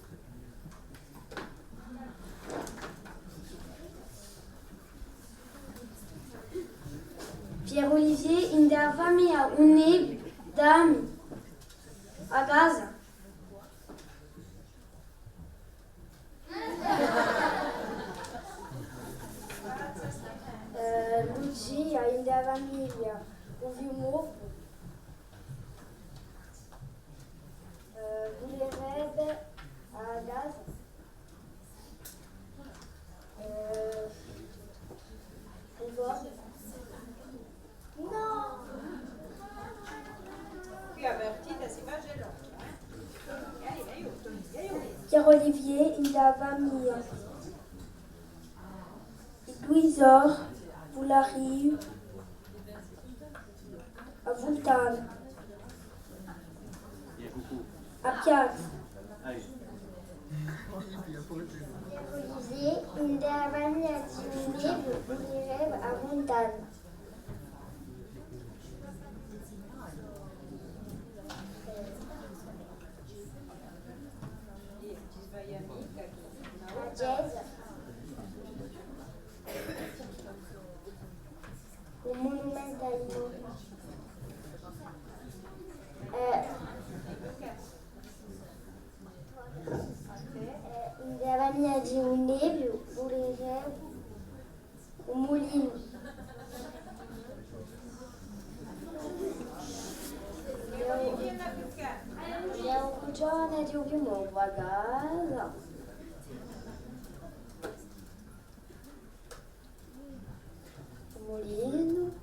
Pierre Olivier, ind'a famiglia u Nebbiu, dammi a casa. Eh, Lucia, ind'a famiglia u Fiumorbu. Eh, vulerebbe a casa. Eh, u fornu. Nò! Quì a partita si face l'occhio, eh? Aiò, aiò, aiò. Pierre Olivier, ind'a famiglia. I dui sò, vulariu, a funtana. A piazza. Cusì, ind'a famiglia di u Nebbiu, vulerebbe a funtana. A chjesa. Un munumentu à i morti. Eh, eh, ind'a famiglia di u Nebbiu, vulerebbe un mulinu. Ind'a rughjana di u Fiumorbu, a casa. U mulinu,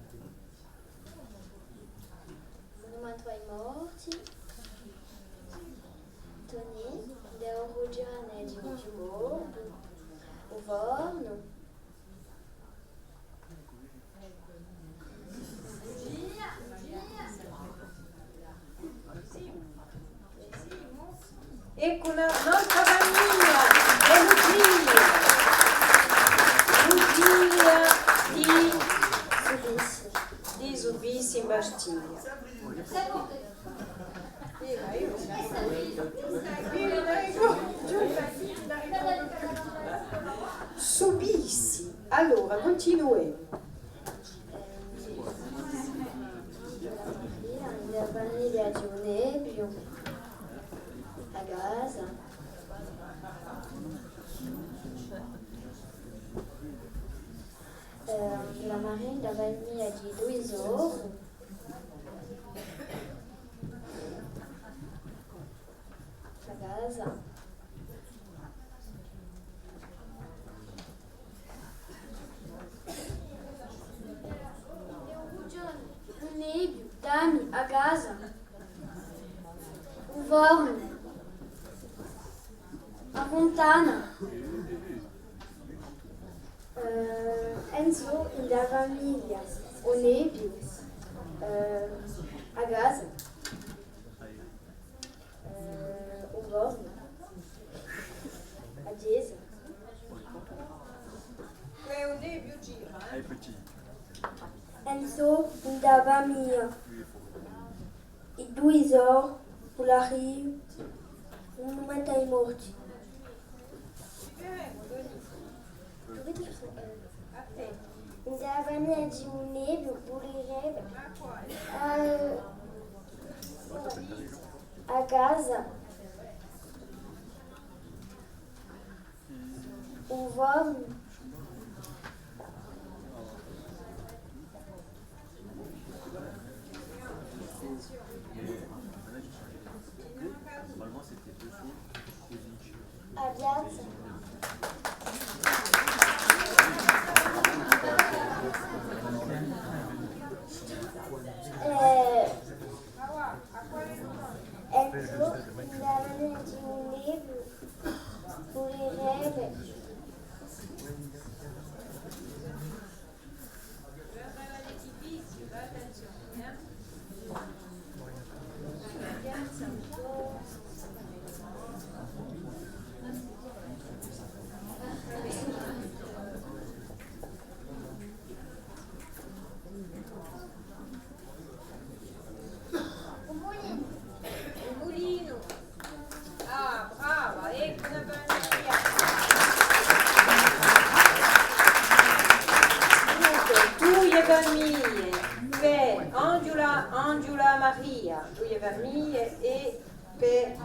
munumentu à i morti, Toni, ind'a rughjana di u Fiumorbu, u fornu. Eccu una, un'altra famiglia, hè Lucia. Lucia di, di Subissi in Bastia. Subissi. Allora, cuntinuemu. A famiglia di u Nebbiu, a casa. Eh, la Marina, a famiglia di dui sò. A casa. U Nebbiu, dammi a casa. U fornu. A funtana. Eh, Enzo, ind'a famiglia, u Nebbiu, eh, a casa. Eh, u fornu. Enzo, in a famiglia, i dui sò, Pulari, un mumentu à i morti. In a famiglia di un Nebbio, vulerebbe, eh, a casa, u fornu. A piazza. Eh, Enzo, in a famiglia di un Nebbio, vulerebbe. Un mulinu. Un mulinu. Ah, brava, eccu una famiglia. Dunque, duie famiglie, per Anghjula, Anghjula Maria, duie famiglie, è per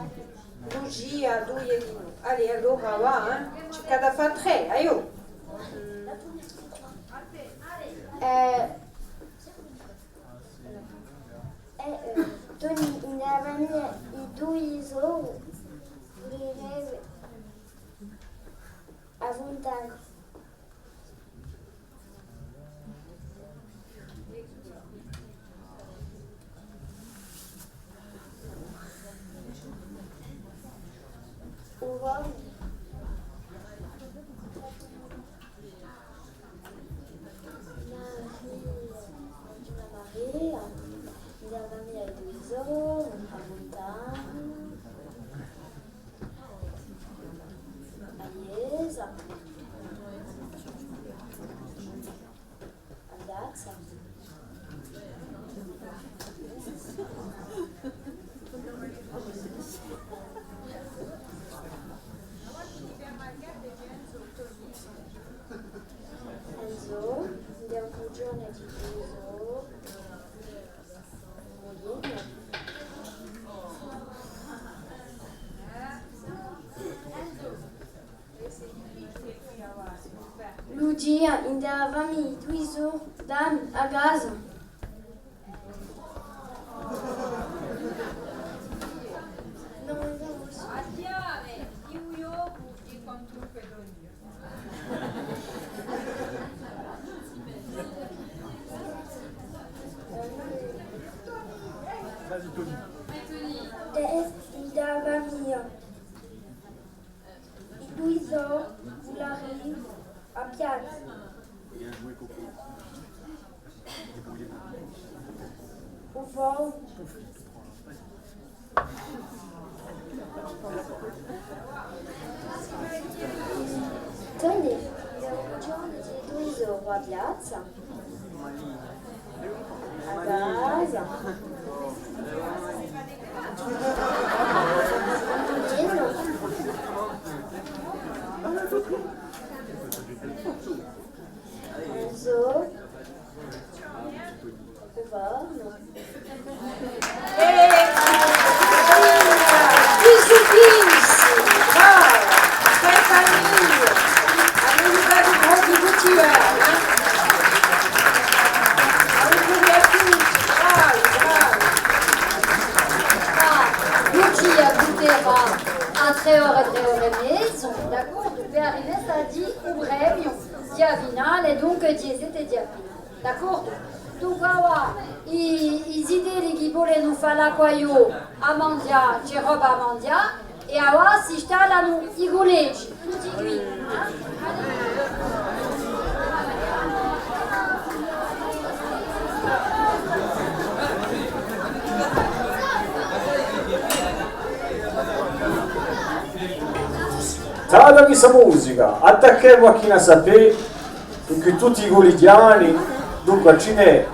Lucia, duie di noi. Allez, allora và, eh. Ci hè da fà trè, aiò. Eh, Eh, eh, Toni, in a famiglia, i dui sò, vulerebbe a funtana. U fornu. Maria, Maria, in a famiglia di dui sò, a funtana, a ghjesa, a piazza. Enzo, in a cucina di Enzo. Lucia, in a famiglia di dui sò, Dani, a casa. Tè, in a famiglia. I dui sò, Pulari, a piazza. U fornu. Toni, i dui sò, a piazza. A casa. Antonino. Enzo. U fornu. Eh, bisù, bisù, brava, che famiglia! Avete fattu un pocu di tutti, eh? Auguri à tutti, bravi, bravi. Ah, Lucia butterà à trè ore, trè ore è mezu, d'accordu? Per a rimessa di u premiu di a finale, dunque, di e sette di aprile. D'accordu? Dunque, avà, i, i zitelli chì volenu fà l'acquaghjò à manghjà, ci hè roba à manghjà, è avà s'installanu i cullegi, tutti quì, eh? Stà quissa musica, attacchemu à chì ne sapè. Dunque tutti i culighjani, dunque ci n'hè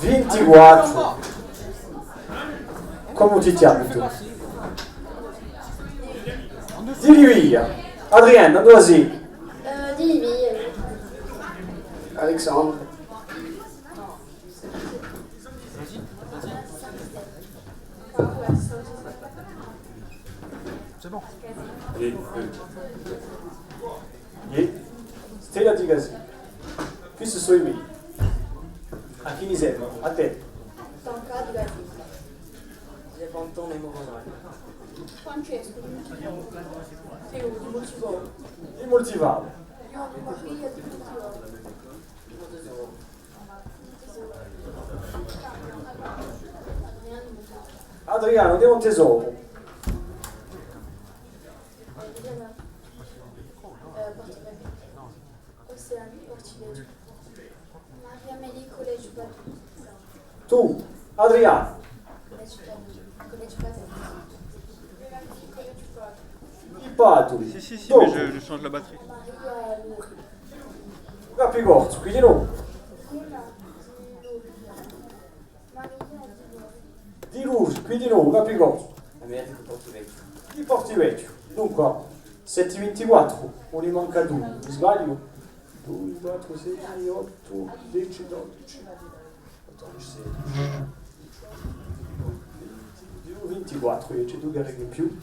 Vintiquattru. Cumu ti chjami tù? Di Livia. Adriana, induva sì? Eh, di Livia. Alexandre. C'est bon. Iè. Iè. Stella di Casì. Questi sò i mei. À chì ni semu? À tè. Tonca di Casì. Ghjuvan Antone Morosani. Francesco di Multivalu. Teo di Multivalu. Di Multivalu. Io di Maria di Multivalu. Adriano di Montesoru. Oceanu, Portivechju. Maria Meli, Collegiu Padova. Tù, Adriano. Collegiu Padova. Collegiu Padova. Di Padova. Si, si, si, mais je, je change la batterie. Maria Luri. Capicorsu, quì di novu. Di Luri, quì di novu, Capicorsu. A mia di Portivechju. Di Portivechju. Dunque, setti vintiquattru, ùn ni manca dui, mi sbagliu? Dui, quattru, sei, ottu, dece, dodeci, quattordeci, sedeci, vintiquattru, è ci hè dui chì arrivanu in più.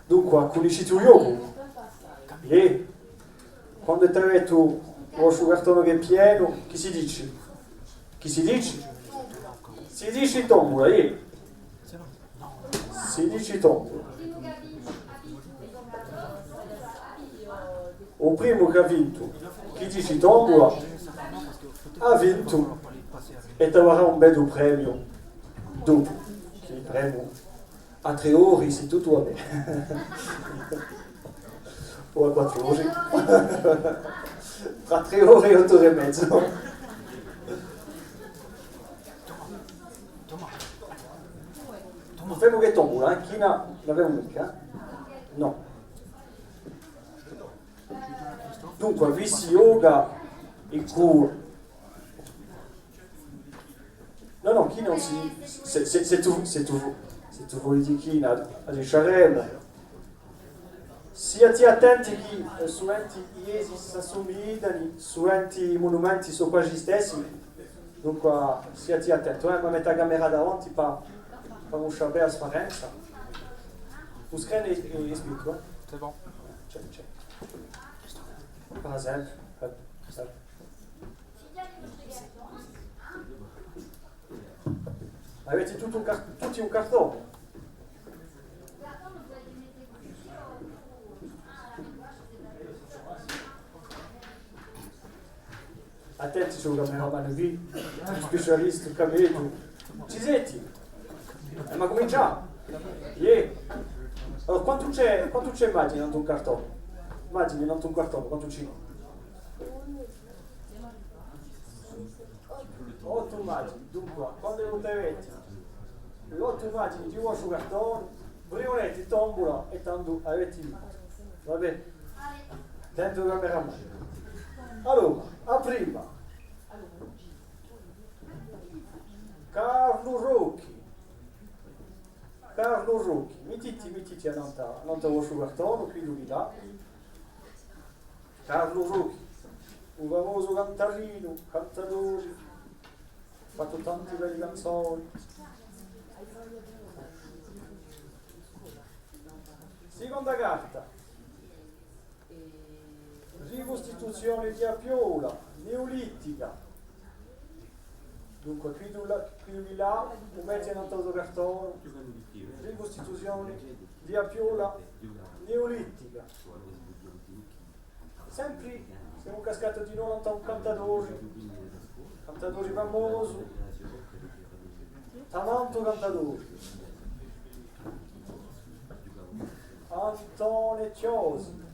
Dunque, cunnisciti u ghjocu? Iè. Quandu avete u vostru cartone chì hè pienu, chì si dici? Chì si dici? Si dici tombula, iè. Si dici tombula. U primu chì hà vintu, chì dici tombula, hà vintu è t'avarà un bellu premiu dopu, chì premiu à trè ore, s'è tuttu và bè. O à quattru ore. Trà trè ore è ottu ore è mezu. Ùn femu chè tombula, eh? Chì ùn l'avemu micca, eh? Nò. Dunque, vi si ghjoca è cù Nò, nò, chì ùn si, s'è, s'è, s'è tù, s'è tù, s'è tù voli dì chì, a, a diciaremu. Siati attenti chì, eh, suventi i ghjesi s'assumiglianu, suventi i munumenti sò quasi i stessi. Dunque, siati attenti, eh, mi mettu a camera davanti pà, pà ùn sapè a sfarenza. U screen hè, hè, hè spintu, eh? C'est bon. Ci hè, ci hè. Par exemple, eh, eh. Avete tutti un car-, tutti un cartone? Attenti, ci hè un cameramanu quì, un specialistu, capite? Ci seti? Eh, ma cuminciemu? Iè. Allora, quantu ci hè, quantu ci hè imagini in un cartone? Imagini in un cartone, quantu ci hè? Ottu imagini, dunque, quandu avete l'ottu imagini di u vostru cartone, briuneti tombula è tandu avete vintu. Va bè? Dentru a camera. Allora, a prima. Carlu Rocchi. Carlu Rocchi, mittiti, mittiti annantu, annantu à u vostru cartone, quì di là. Carlu Rocchi, u famosu cantarinu, cantadori, fattu tanti belli canzoni. Siconda carta. Ricustituzione di a Piula, neolitica. Dunque, quì di là, quì di là, u metti in u to cartone. Ricustituzione di a Piula, neolitica. Sempri, semu cascati di novu nant'à un cantadori. Cantadori famosu. Tamantu cantadori. Antone Chiosi.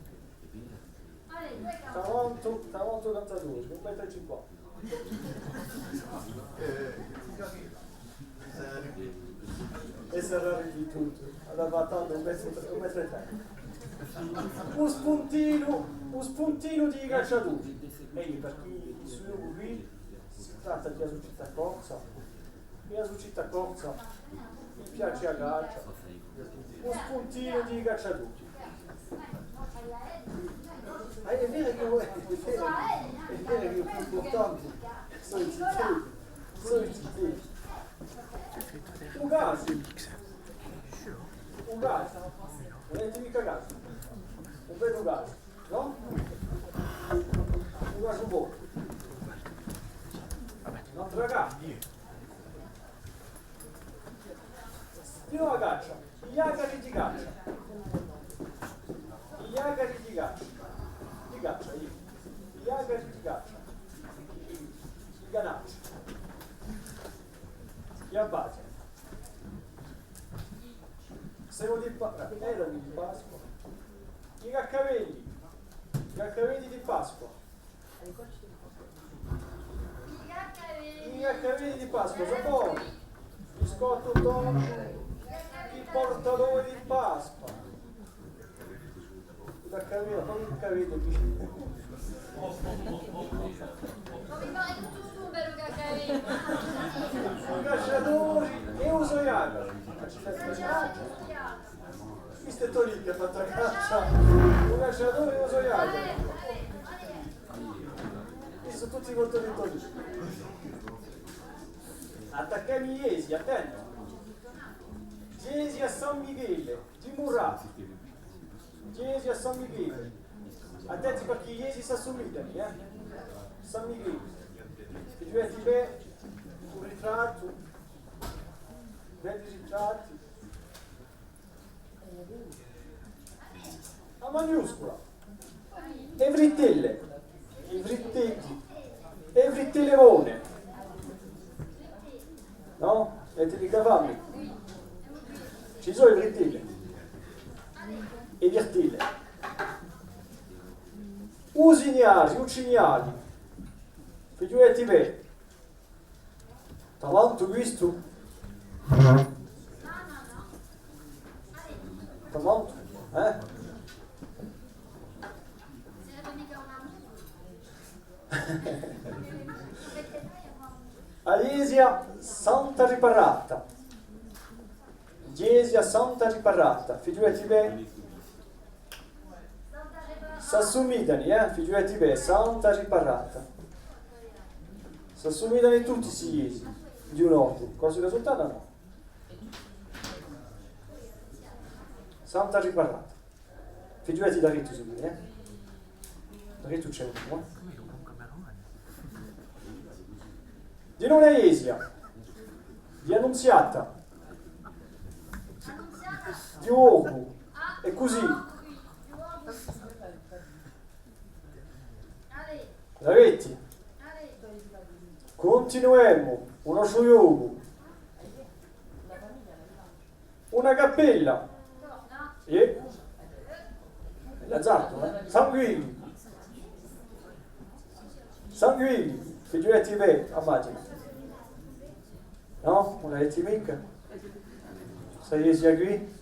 Tamantu, tamantu cantadori, un metru è cinquanta. È sarà ripetutu, allora va tandu un metru, un metru è trenta. U spuntinu, u spuntinu di i cacciatori. È perchè i sò quì, Tratta di a sucità corsa. È a sucità corsa mi piace a caccia. U spuntinu di i cacciatori. Ah, hè vera chì, hè vera, hè vera chì u più impurtanti sò i zitelli, sò i zitelli. U casu, u casu, ùn avete micca casu? Un bellu casu, nò? U casu bonu. Un'altra caccia. Eiu a caccia, i ghjacari di caccia. I ghjacari di caccia. Di caccia, eiu. I ghjacari di caccia. I canacci. I abbati. Semu di Pa-, erami di Pasqua. I caccavelli. I caccavelli di Pasqua. I caccavelli di Pasqua, sò boni. Biscottu tondu, i portadori di Pasqua. I caccavelli, ma i caccavelli, dici. Ma mi pare tuttu un bellu caccavellu. I cacciatori è u so ghjacaru. Questu hè Toni chì hà fattu a caccia. U cacciatore è u so ghjacaru. Questi sò tutti contenti di Toni. Attaccemu i ghjesi, attenti. Ghjesi à San Michele, dimurati. Ghjesi à San Michele. Attenti perchè i ghjesi s'assumiglianu, eh? San Michele. Fighjuleti bè, un ritrattu. Belli ritratti. A maiuscula. E frittelle. I frittelli. E frittelle bone. Nò? Avete micca fame? Ci sò i frittelle. E frittelle. U signali, u signali. Fighjuleti bè. Tamantu questu? Tamantu? Eh? A ghjesia Santa Riparata. Ghjesia Santa Riparata. Fighjuleti bè. S'assumigliani, eh? Fighjuleti bè, Santa Riparata. S'assumigliani tutti sti ghjesi di un ortu. Corsu Risultata nò. Santa Riparata. Fighjuleti daretu, sì, eh? Daretu ci hè unu, eh? Dinù a ghjesia. Di Annunziata. Di Borgu. È cusì. L'aveti? Cuntinuemu u nostru ghjocu. Una cappella. È? L'azzardu, eh? Sanguigni. Sanguigni. Fighjuleti bè a pagina. Nò? Ùn l'aveti micca? Sta ghjesia quì?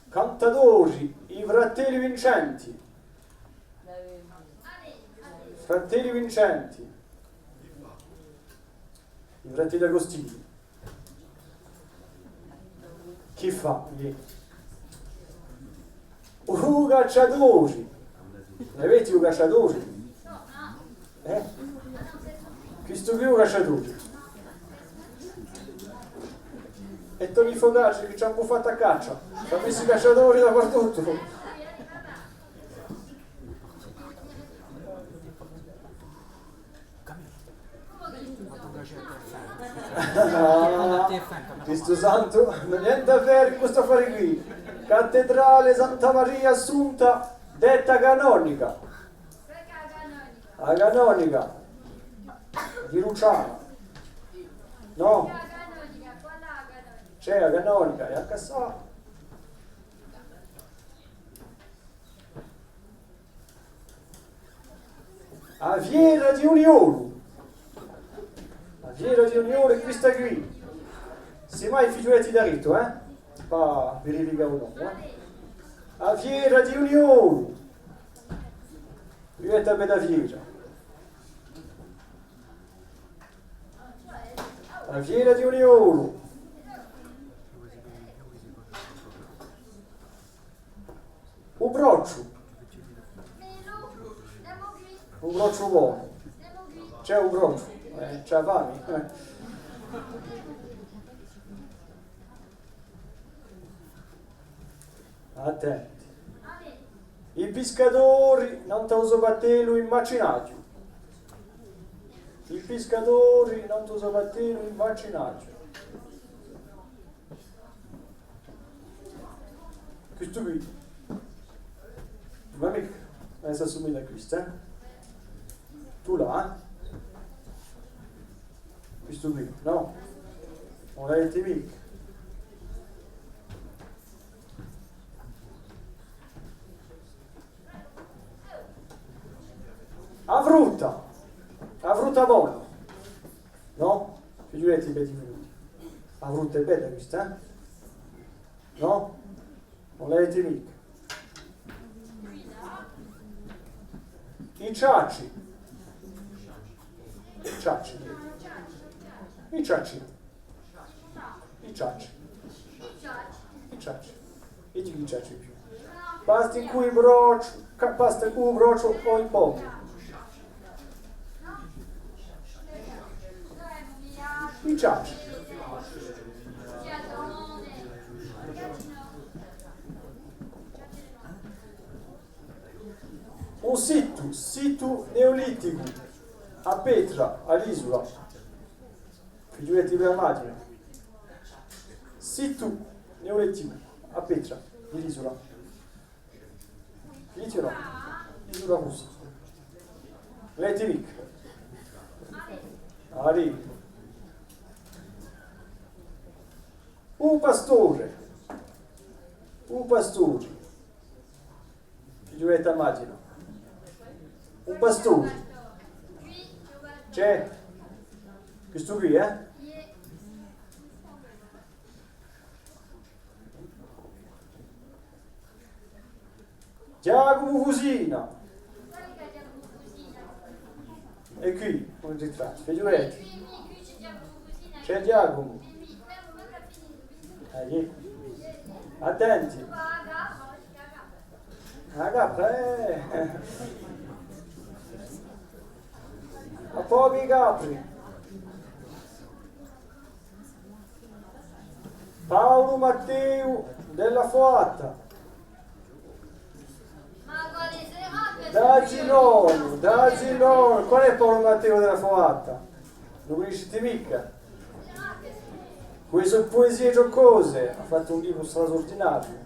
Cantadori, i fratelli Vincenti. Fratelli Vincenti. I fratelli Agostini. Chì fà? U cacciatori. L'aveti u cacciatori? Eh? Questu quì hè u cacciatori. È Toni Focaccia chì ci hà fattu a caccia. Ci hà messu i cacciatori dapertuttu. Ah, Cristu Santu, ùn hà nienti à vede cù st'affari quì. Cattedrale Santa Maria Assunta, detta canonica. A canonica di Lucciana. Nò? Ci hè a canonica, è ancu sta. A fiera di u Niolu. A fiera di u Niolu hè questa quì. Simmai fighjuleti daretu, eh? Pà verificà u nomu, eh? A fiera di u Niolu. Bella fiera. A fiera di u Niolu. U brocciu. U brocciu bonu. Ci hè u brocciu. Eh, ci hè a fami. Eh. Attenti. I piscadori nant'à u so battellu in Macinaghju. I piscadori nant'à u so battellu in Macinaghju. Questu quì. Ma micca. Eh, s'assumiglia à questu, eh? Tù là, eh? Questu quì, nò? Ùn l'avete micca. A frutta! A frutta bona! Nò? Fighjuleti i belli frutti. A frutta hè bella questa, eh? Nò? Ùn l'avete micca. I ciacci. I ciacci. I ciacci. I ciacci. I ciacci. È dicu i ciacci più. Pasta cù i brocci, ca-, pasta cù u brocciu o i pomi. I ciacci. Un situ, situ neoliticu, a petra, à l'isula. Fighjuleti bè a maghjina. Situ neoliticu, a petra, di l'isula. Fighjuleti o nò? Isula Russia. L'avete micca? Allez. U pastore. U pastore. Fighjuleti a maghjina. U pastore. Ci hè? Questu quì, eh? Ghjacumu Fusina. È quì, un ritrattu. Fighjuleti. Ci hè Ghjacumu. Eh, iè. Attenti. A capra, eh! A pochi capri! Paulu Matteu Della Foata. D'Asinone, d'Asinone. Qual hè Paulu Matteu Della Foata? Ùn u cunniscite micca? Cù e so puesie ghjocose hà fattu un libru strasurdinariu.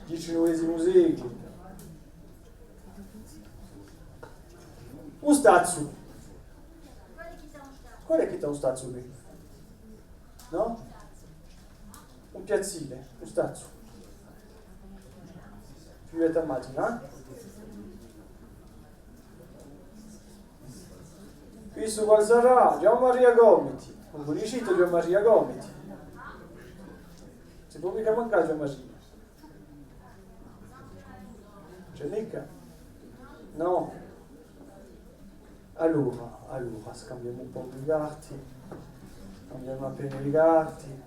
Diciannovesimu seculu. U stazzu. Qual hè chì t'hà u stazzu quì? Nò? Un piazzile, u stazzu. Più bella immagine, eh? Questu quale sarà? Ghjuvan Maria Gomiti. Ùn cunniscite Ghjuvan Maria Gomiti? Si pò micca mancà Ghjuvan Maria. Ci hè micca? Nò? Allora, allora, scambiemu un pocu i carti, scambiemu appena i carti.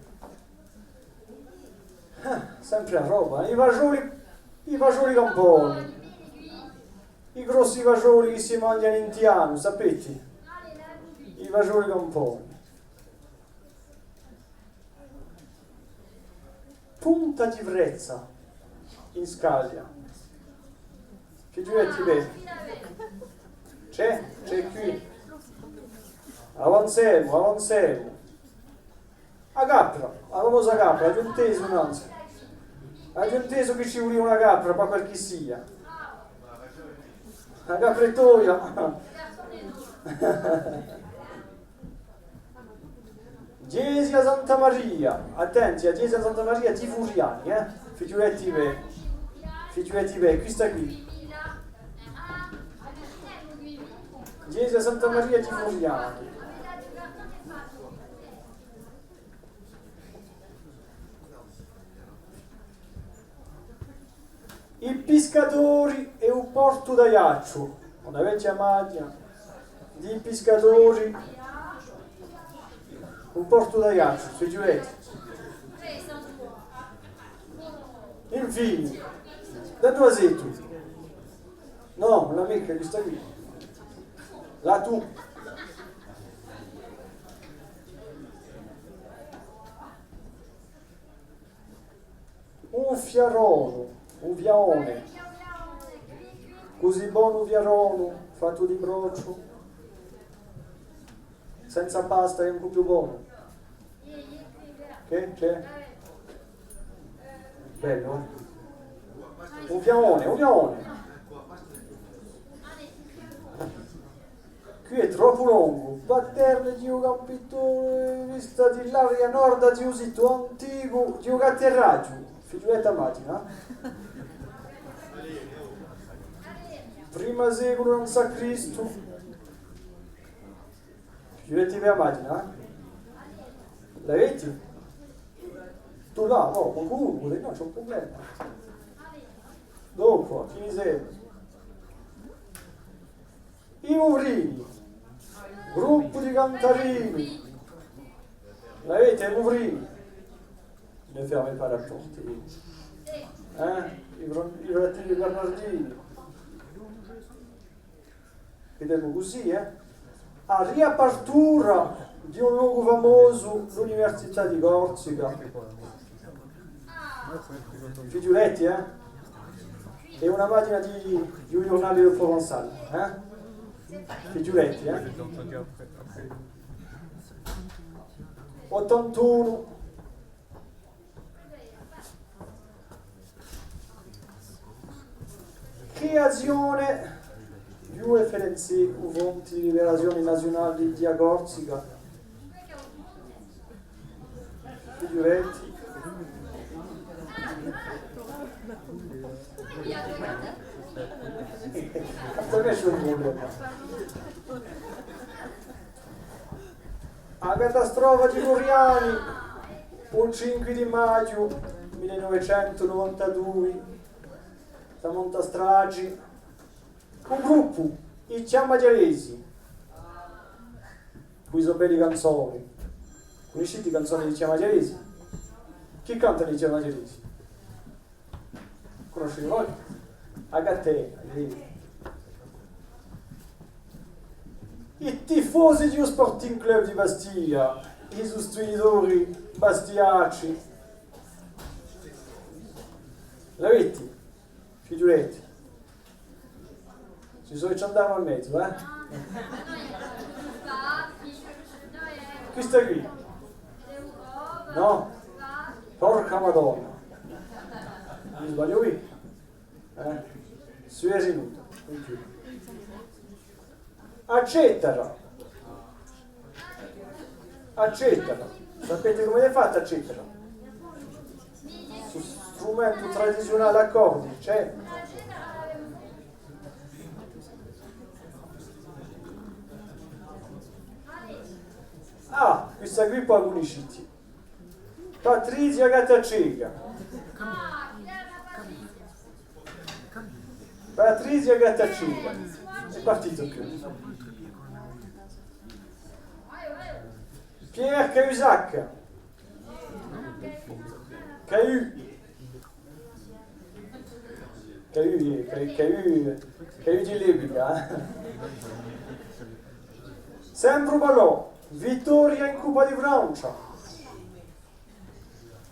Ah, sempre a roba, eh? I fasgioli, i fasgioli camponi, i grossi fasgioli chì si manghjanu in Tianu, sapete? I fasgioli camponi. Punta di Vrezza, in Scaglia. Chì ghjè, chì bè? Ci hè? Ci hè quì? Avanzemu, avanzemu. A capra, a famosa capra, aghju intesu nanzu. Aghju intesu chì ci vulia una capra, pà qualchissia. A capra hè toia. Ghjesia Santa Maria, attenti, a ghjesia Santa Maria di Furiani, eh? Fighjuleti bè, fighjuleti bè, quista quì. Ghjesia Santa Maria di Furiani. I piscadori è u Portu d'Aiacciu, una vechja machina di piscatori, u portu d'Aiacciu, fighjuleti. Infine, da duva seti? Nò, ùn hè micca quista quì. Là tù. Un fiaronu, un fiarone. Cusì bonu un fiaronu, fattu di brocciu, senza pasta, hè ancu più bonu. Chì c'hè? Bellu, eh? Un fiarone, un fiarone. Quì hè troppu longu. Paternu di u campitore, vista di l'aria nord di u situ anticu di u cattedraghju. Fighjuleti a machina. Prima seculu anzu à Cristu. Fighjuleti a machina, eh? L'aveti? Tù là, nò, qualcunu, nò, ùn ci hè un prublema. Dopu, chì ne semu? I Muvrini, gruppu di cantarini. L'aveti i Muvrini? Ne fermez pas la porte. Eh? I fr-, i fratelli Bernardini. Videmu cusì, eh? A riapartura di un locu famosu, l'Università di Corsica. Fighjuleti, eh? Hè una pagina di, di u ghjurnale Le Provençal, eh? Fighjuleti, eh? Ottantunu. Creazione di u F L N C, u Fronte di Liberazione Naziunale di a Corsica. Fighjuleti. Questu hè un prublema. A catastrofa di Furiani, u cinque di maghju mille novecentu novantadui, sta monta stragi. U gruppu, i Chjami Aghjaresi, cù i so belli canzoni. Cunnisciti i canzoni di i Chjami Aghjaresi? Chì cantanu i Chjami Aghjaresi? Cunnisciti voi? A catena, sì. I tifosi di u Sporting Club di Bastia, i sustinitori bastiacci. L'aveti? Fighjuleti. Ci sò i ghjandari in mezu, eh? Questa quì. Nò? Porca Madonna. Mi sbagliu quì? Eh? Sui Asinuta, in più. A cettara. A cettara. Sapeti cumu hè fatta a cettara? Stu strumentu tradiziunali à cordi, ci hè. Ah, questa quì pò a cunnisciti. Patrizia Gattaceca. Patrizia Gattaceca. Hè partitu quì. Pierre Cahuzac. Cahu. Cahu, Cahu, Cahu di l'epica, eh. Sempre ballò, vittoria in Cuppa di Francia.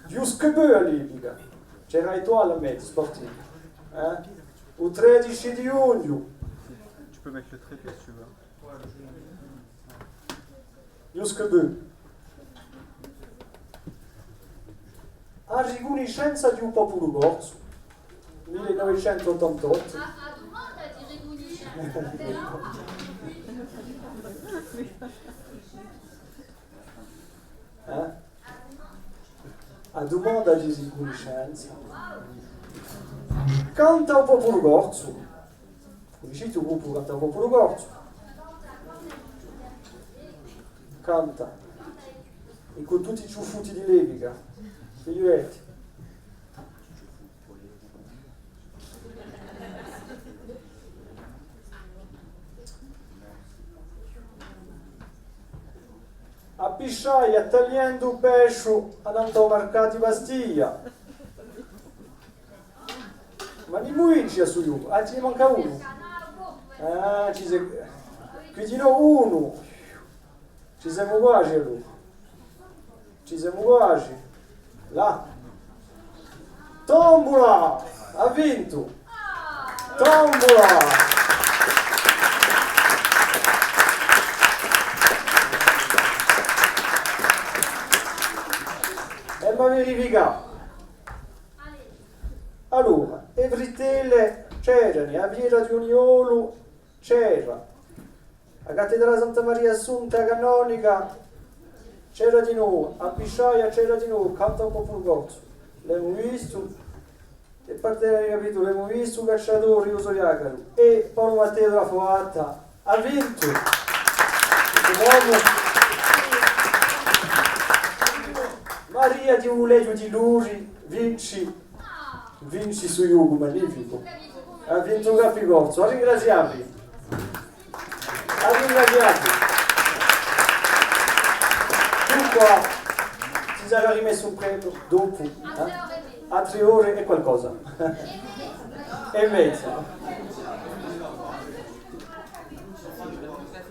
Di u Squebeu à l'epica. C'era Etoile à mezu, Sporting. Eh? U tredeci di ghjugnu. Tu peux mettre le trépied si tu veux. Di u Squebeu. A ricunniscenza di u populu corsu, mille novecentu ottantottu. A, a dumanda di ricunniscenza, però. Eh? A dumanda di ricunniscenza. Canta u populu corsu. Cunnisciti u gruppu Canta u populu corsu? Canta. È cù tutti i ciuffuti di l'epica. Figliuletti. Pisciaia tagliendu u pesciu annant'à u marcatu di Bastia. Ma nimu vinci à stu ghjocu? Ah, ci ne manca unu. Ah, ci sè, quì dinò unu. Ci semu quasi allora. Ci semu quasi. Là. Tombula! Hà vintu! Tombula! Emu à verificà. Allora, e frittelle c'erani, a fiera di u Niolu c'era, a cattedrale Santa Maria Assunta canonica c'era dinò, a Pisciaia c'era dinò, accantu à u Populu Corsu. L'emu vistu, e parte di u capitulu, l'emu vistu, u cacciadore, u so ghjacaru, è Paulu Matteu di a Foata hà vintu. Maria di u Leghju di Luri vinci, vinci stu ghjocu magnificu. Hà vintu u Caffè Corsu. A ringraziavi. A ringraziavi. Dunque, ci sarà rimessu un premiu dopu, eh? À trè ore è qualcosa. È mezza.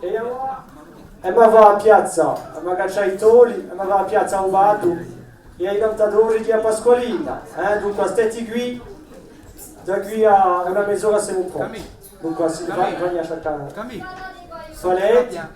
È avà, emu à fà a piazza, emu à caccià i toli, emu à fà a piazza à u Baddu è à i cantadori di a Pasqualina, eh? Dunque, steti quì, da quì à una mez'ora semu pronti. Dunque, si fa, bisogna cercà. Camille, centre le piano.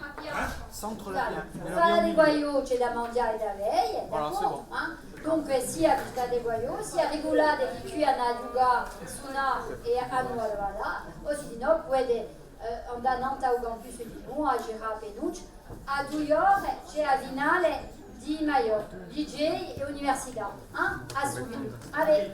Centre le piano. Fà di qualcosa da manghjà è da beie, d'accordu, eh? Dunque, sia pistà di qualcosa, sia rigulate chì quì anu à ghjucà, sunà è anu à ballà, o sinnò pudete, eh, andà nant'à u campus dinò, à girà appinuccia. À duie ore c'hè a finale di maiò, licei è università, eh? À subitu. Allez!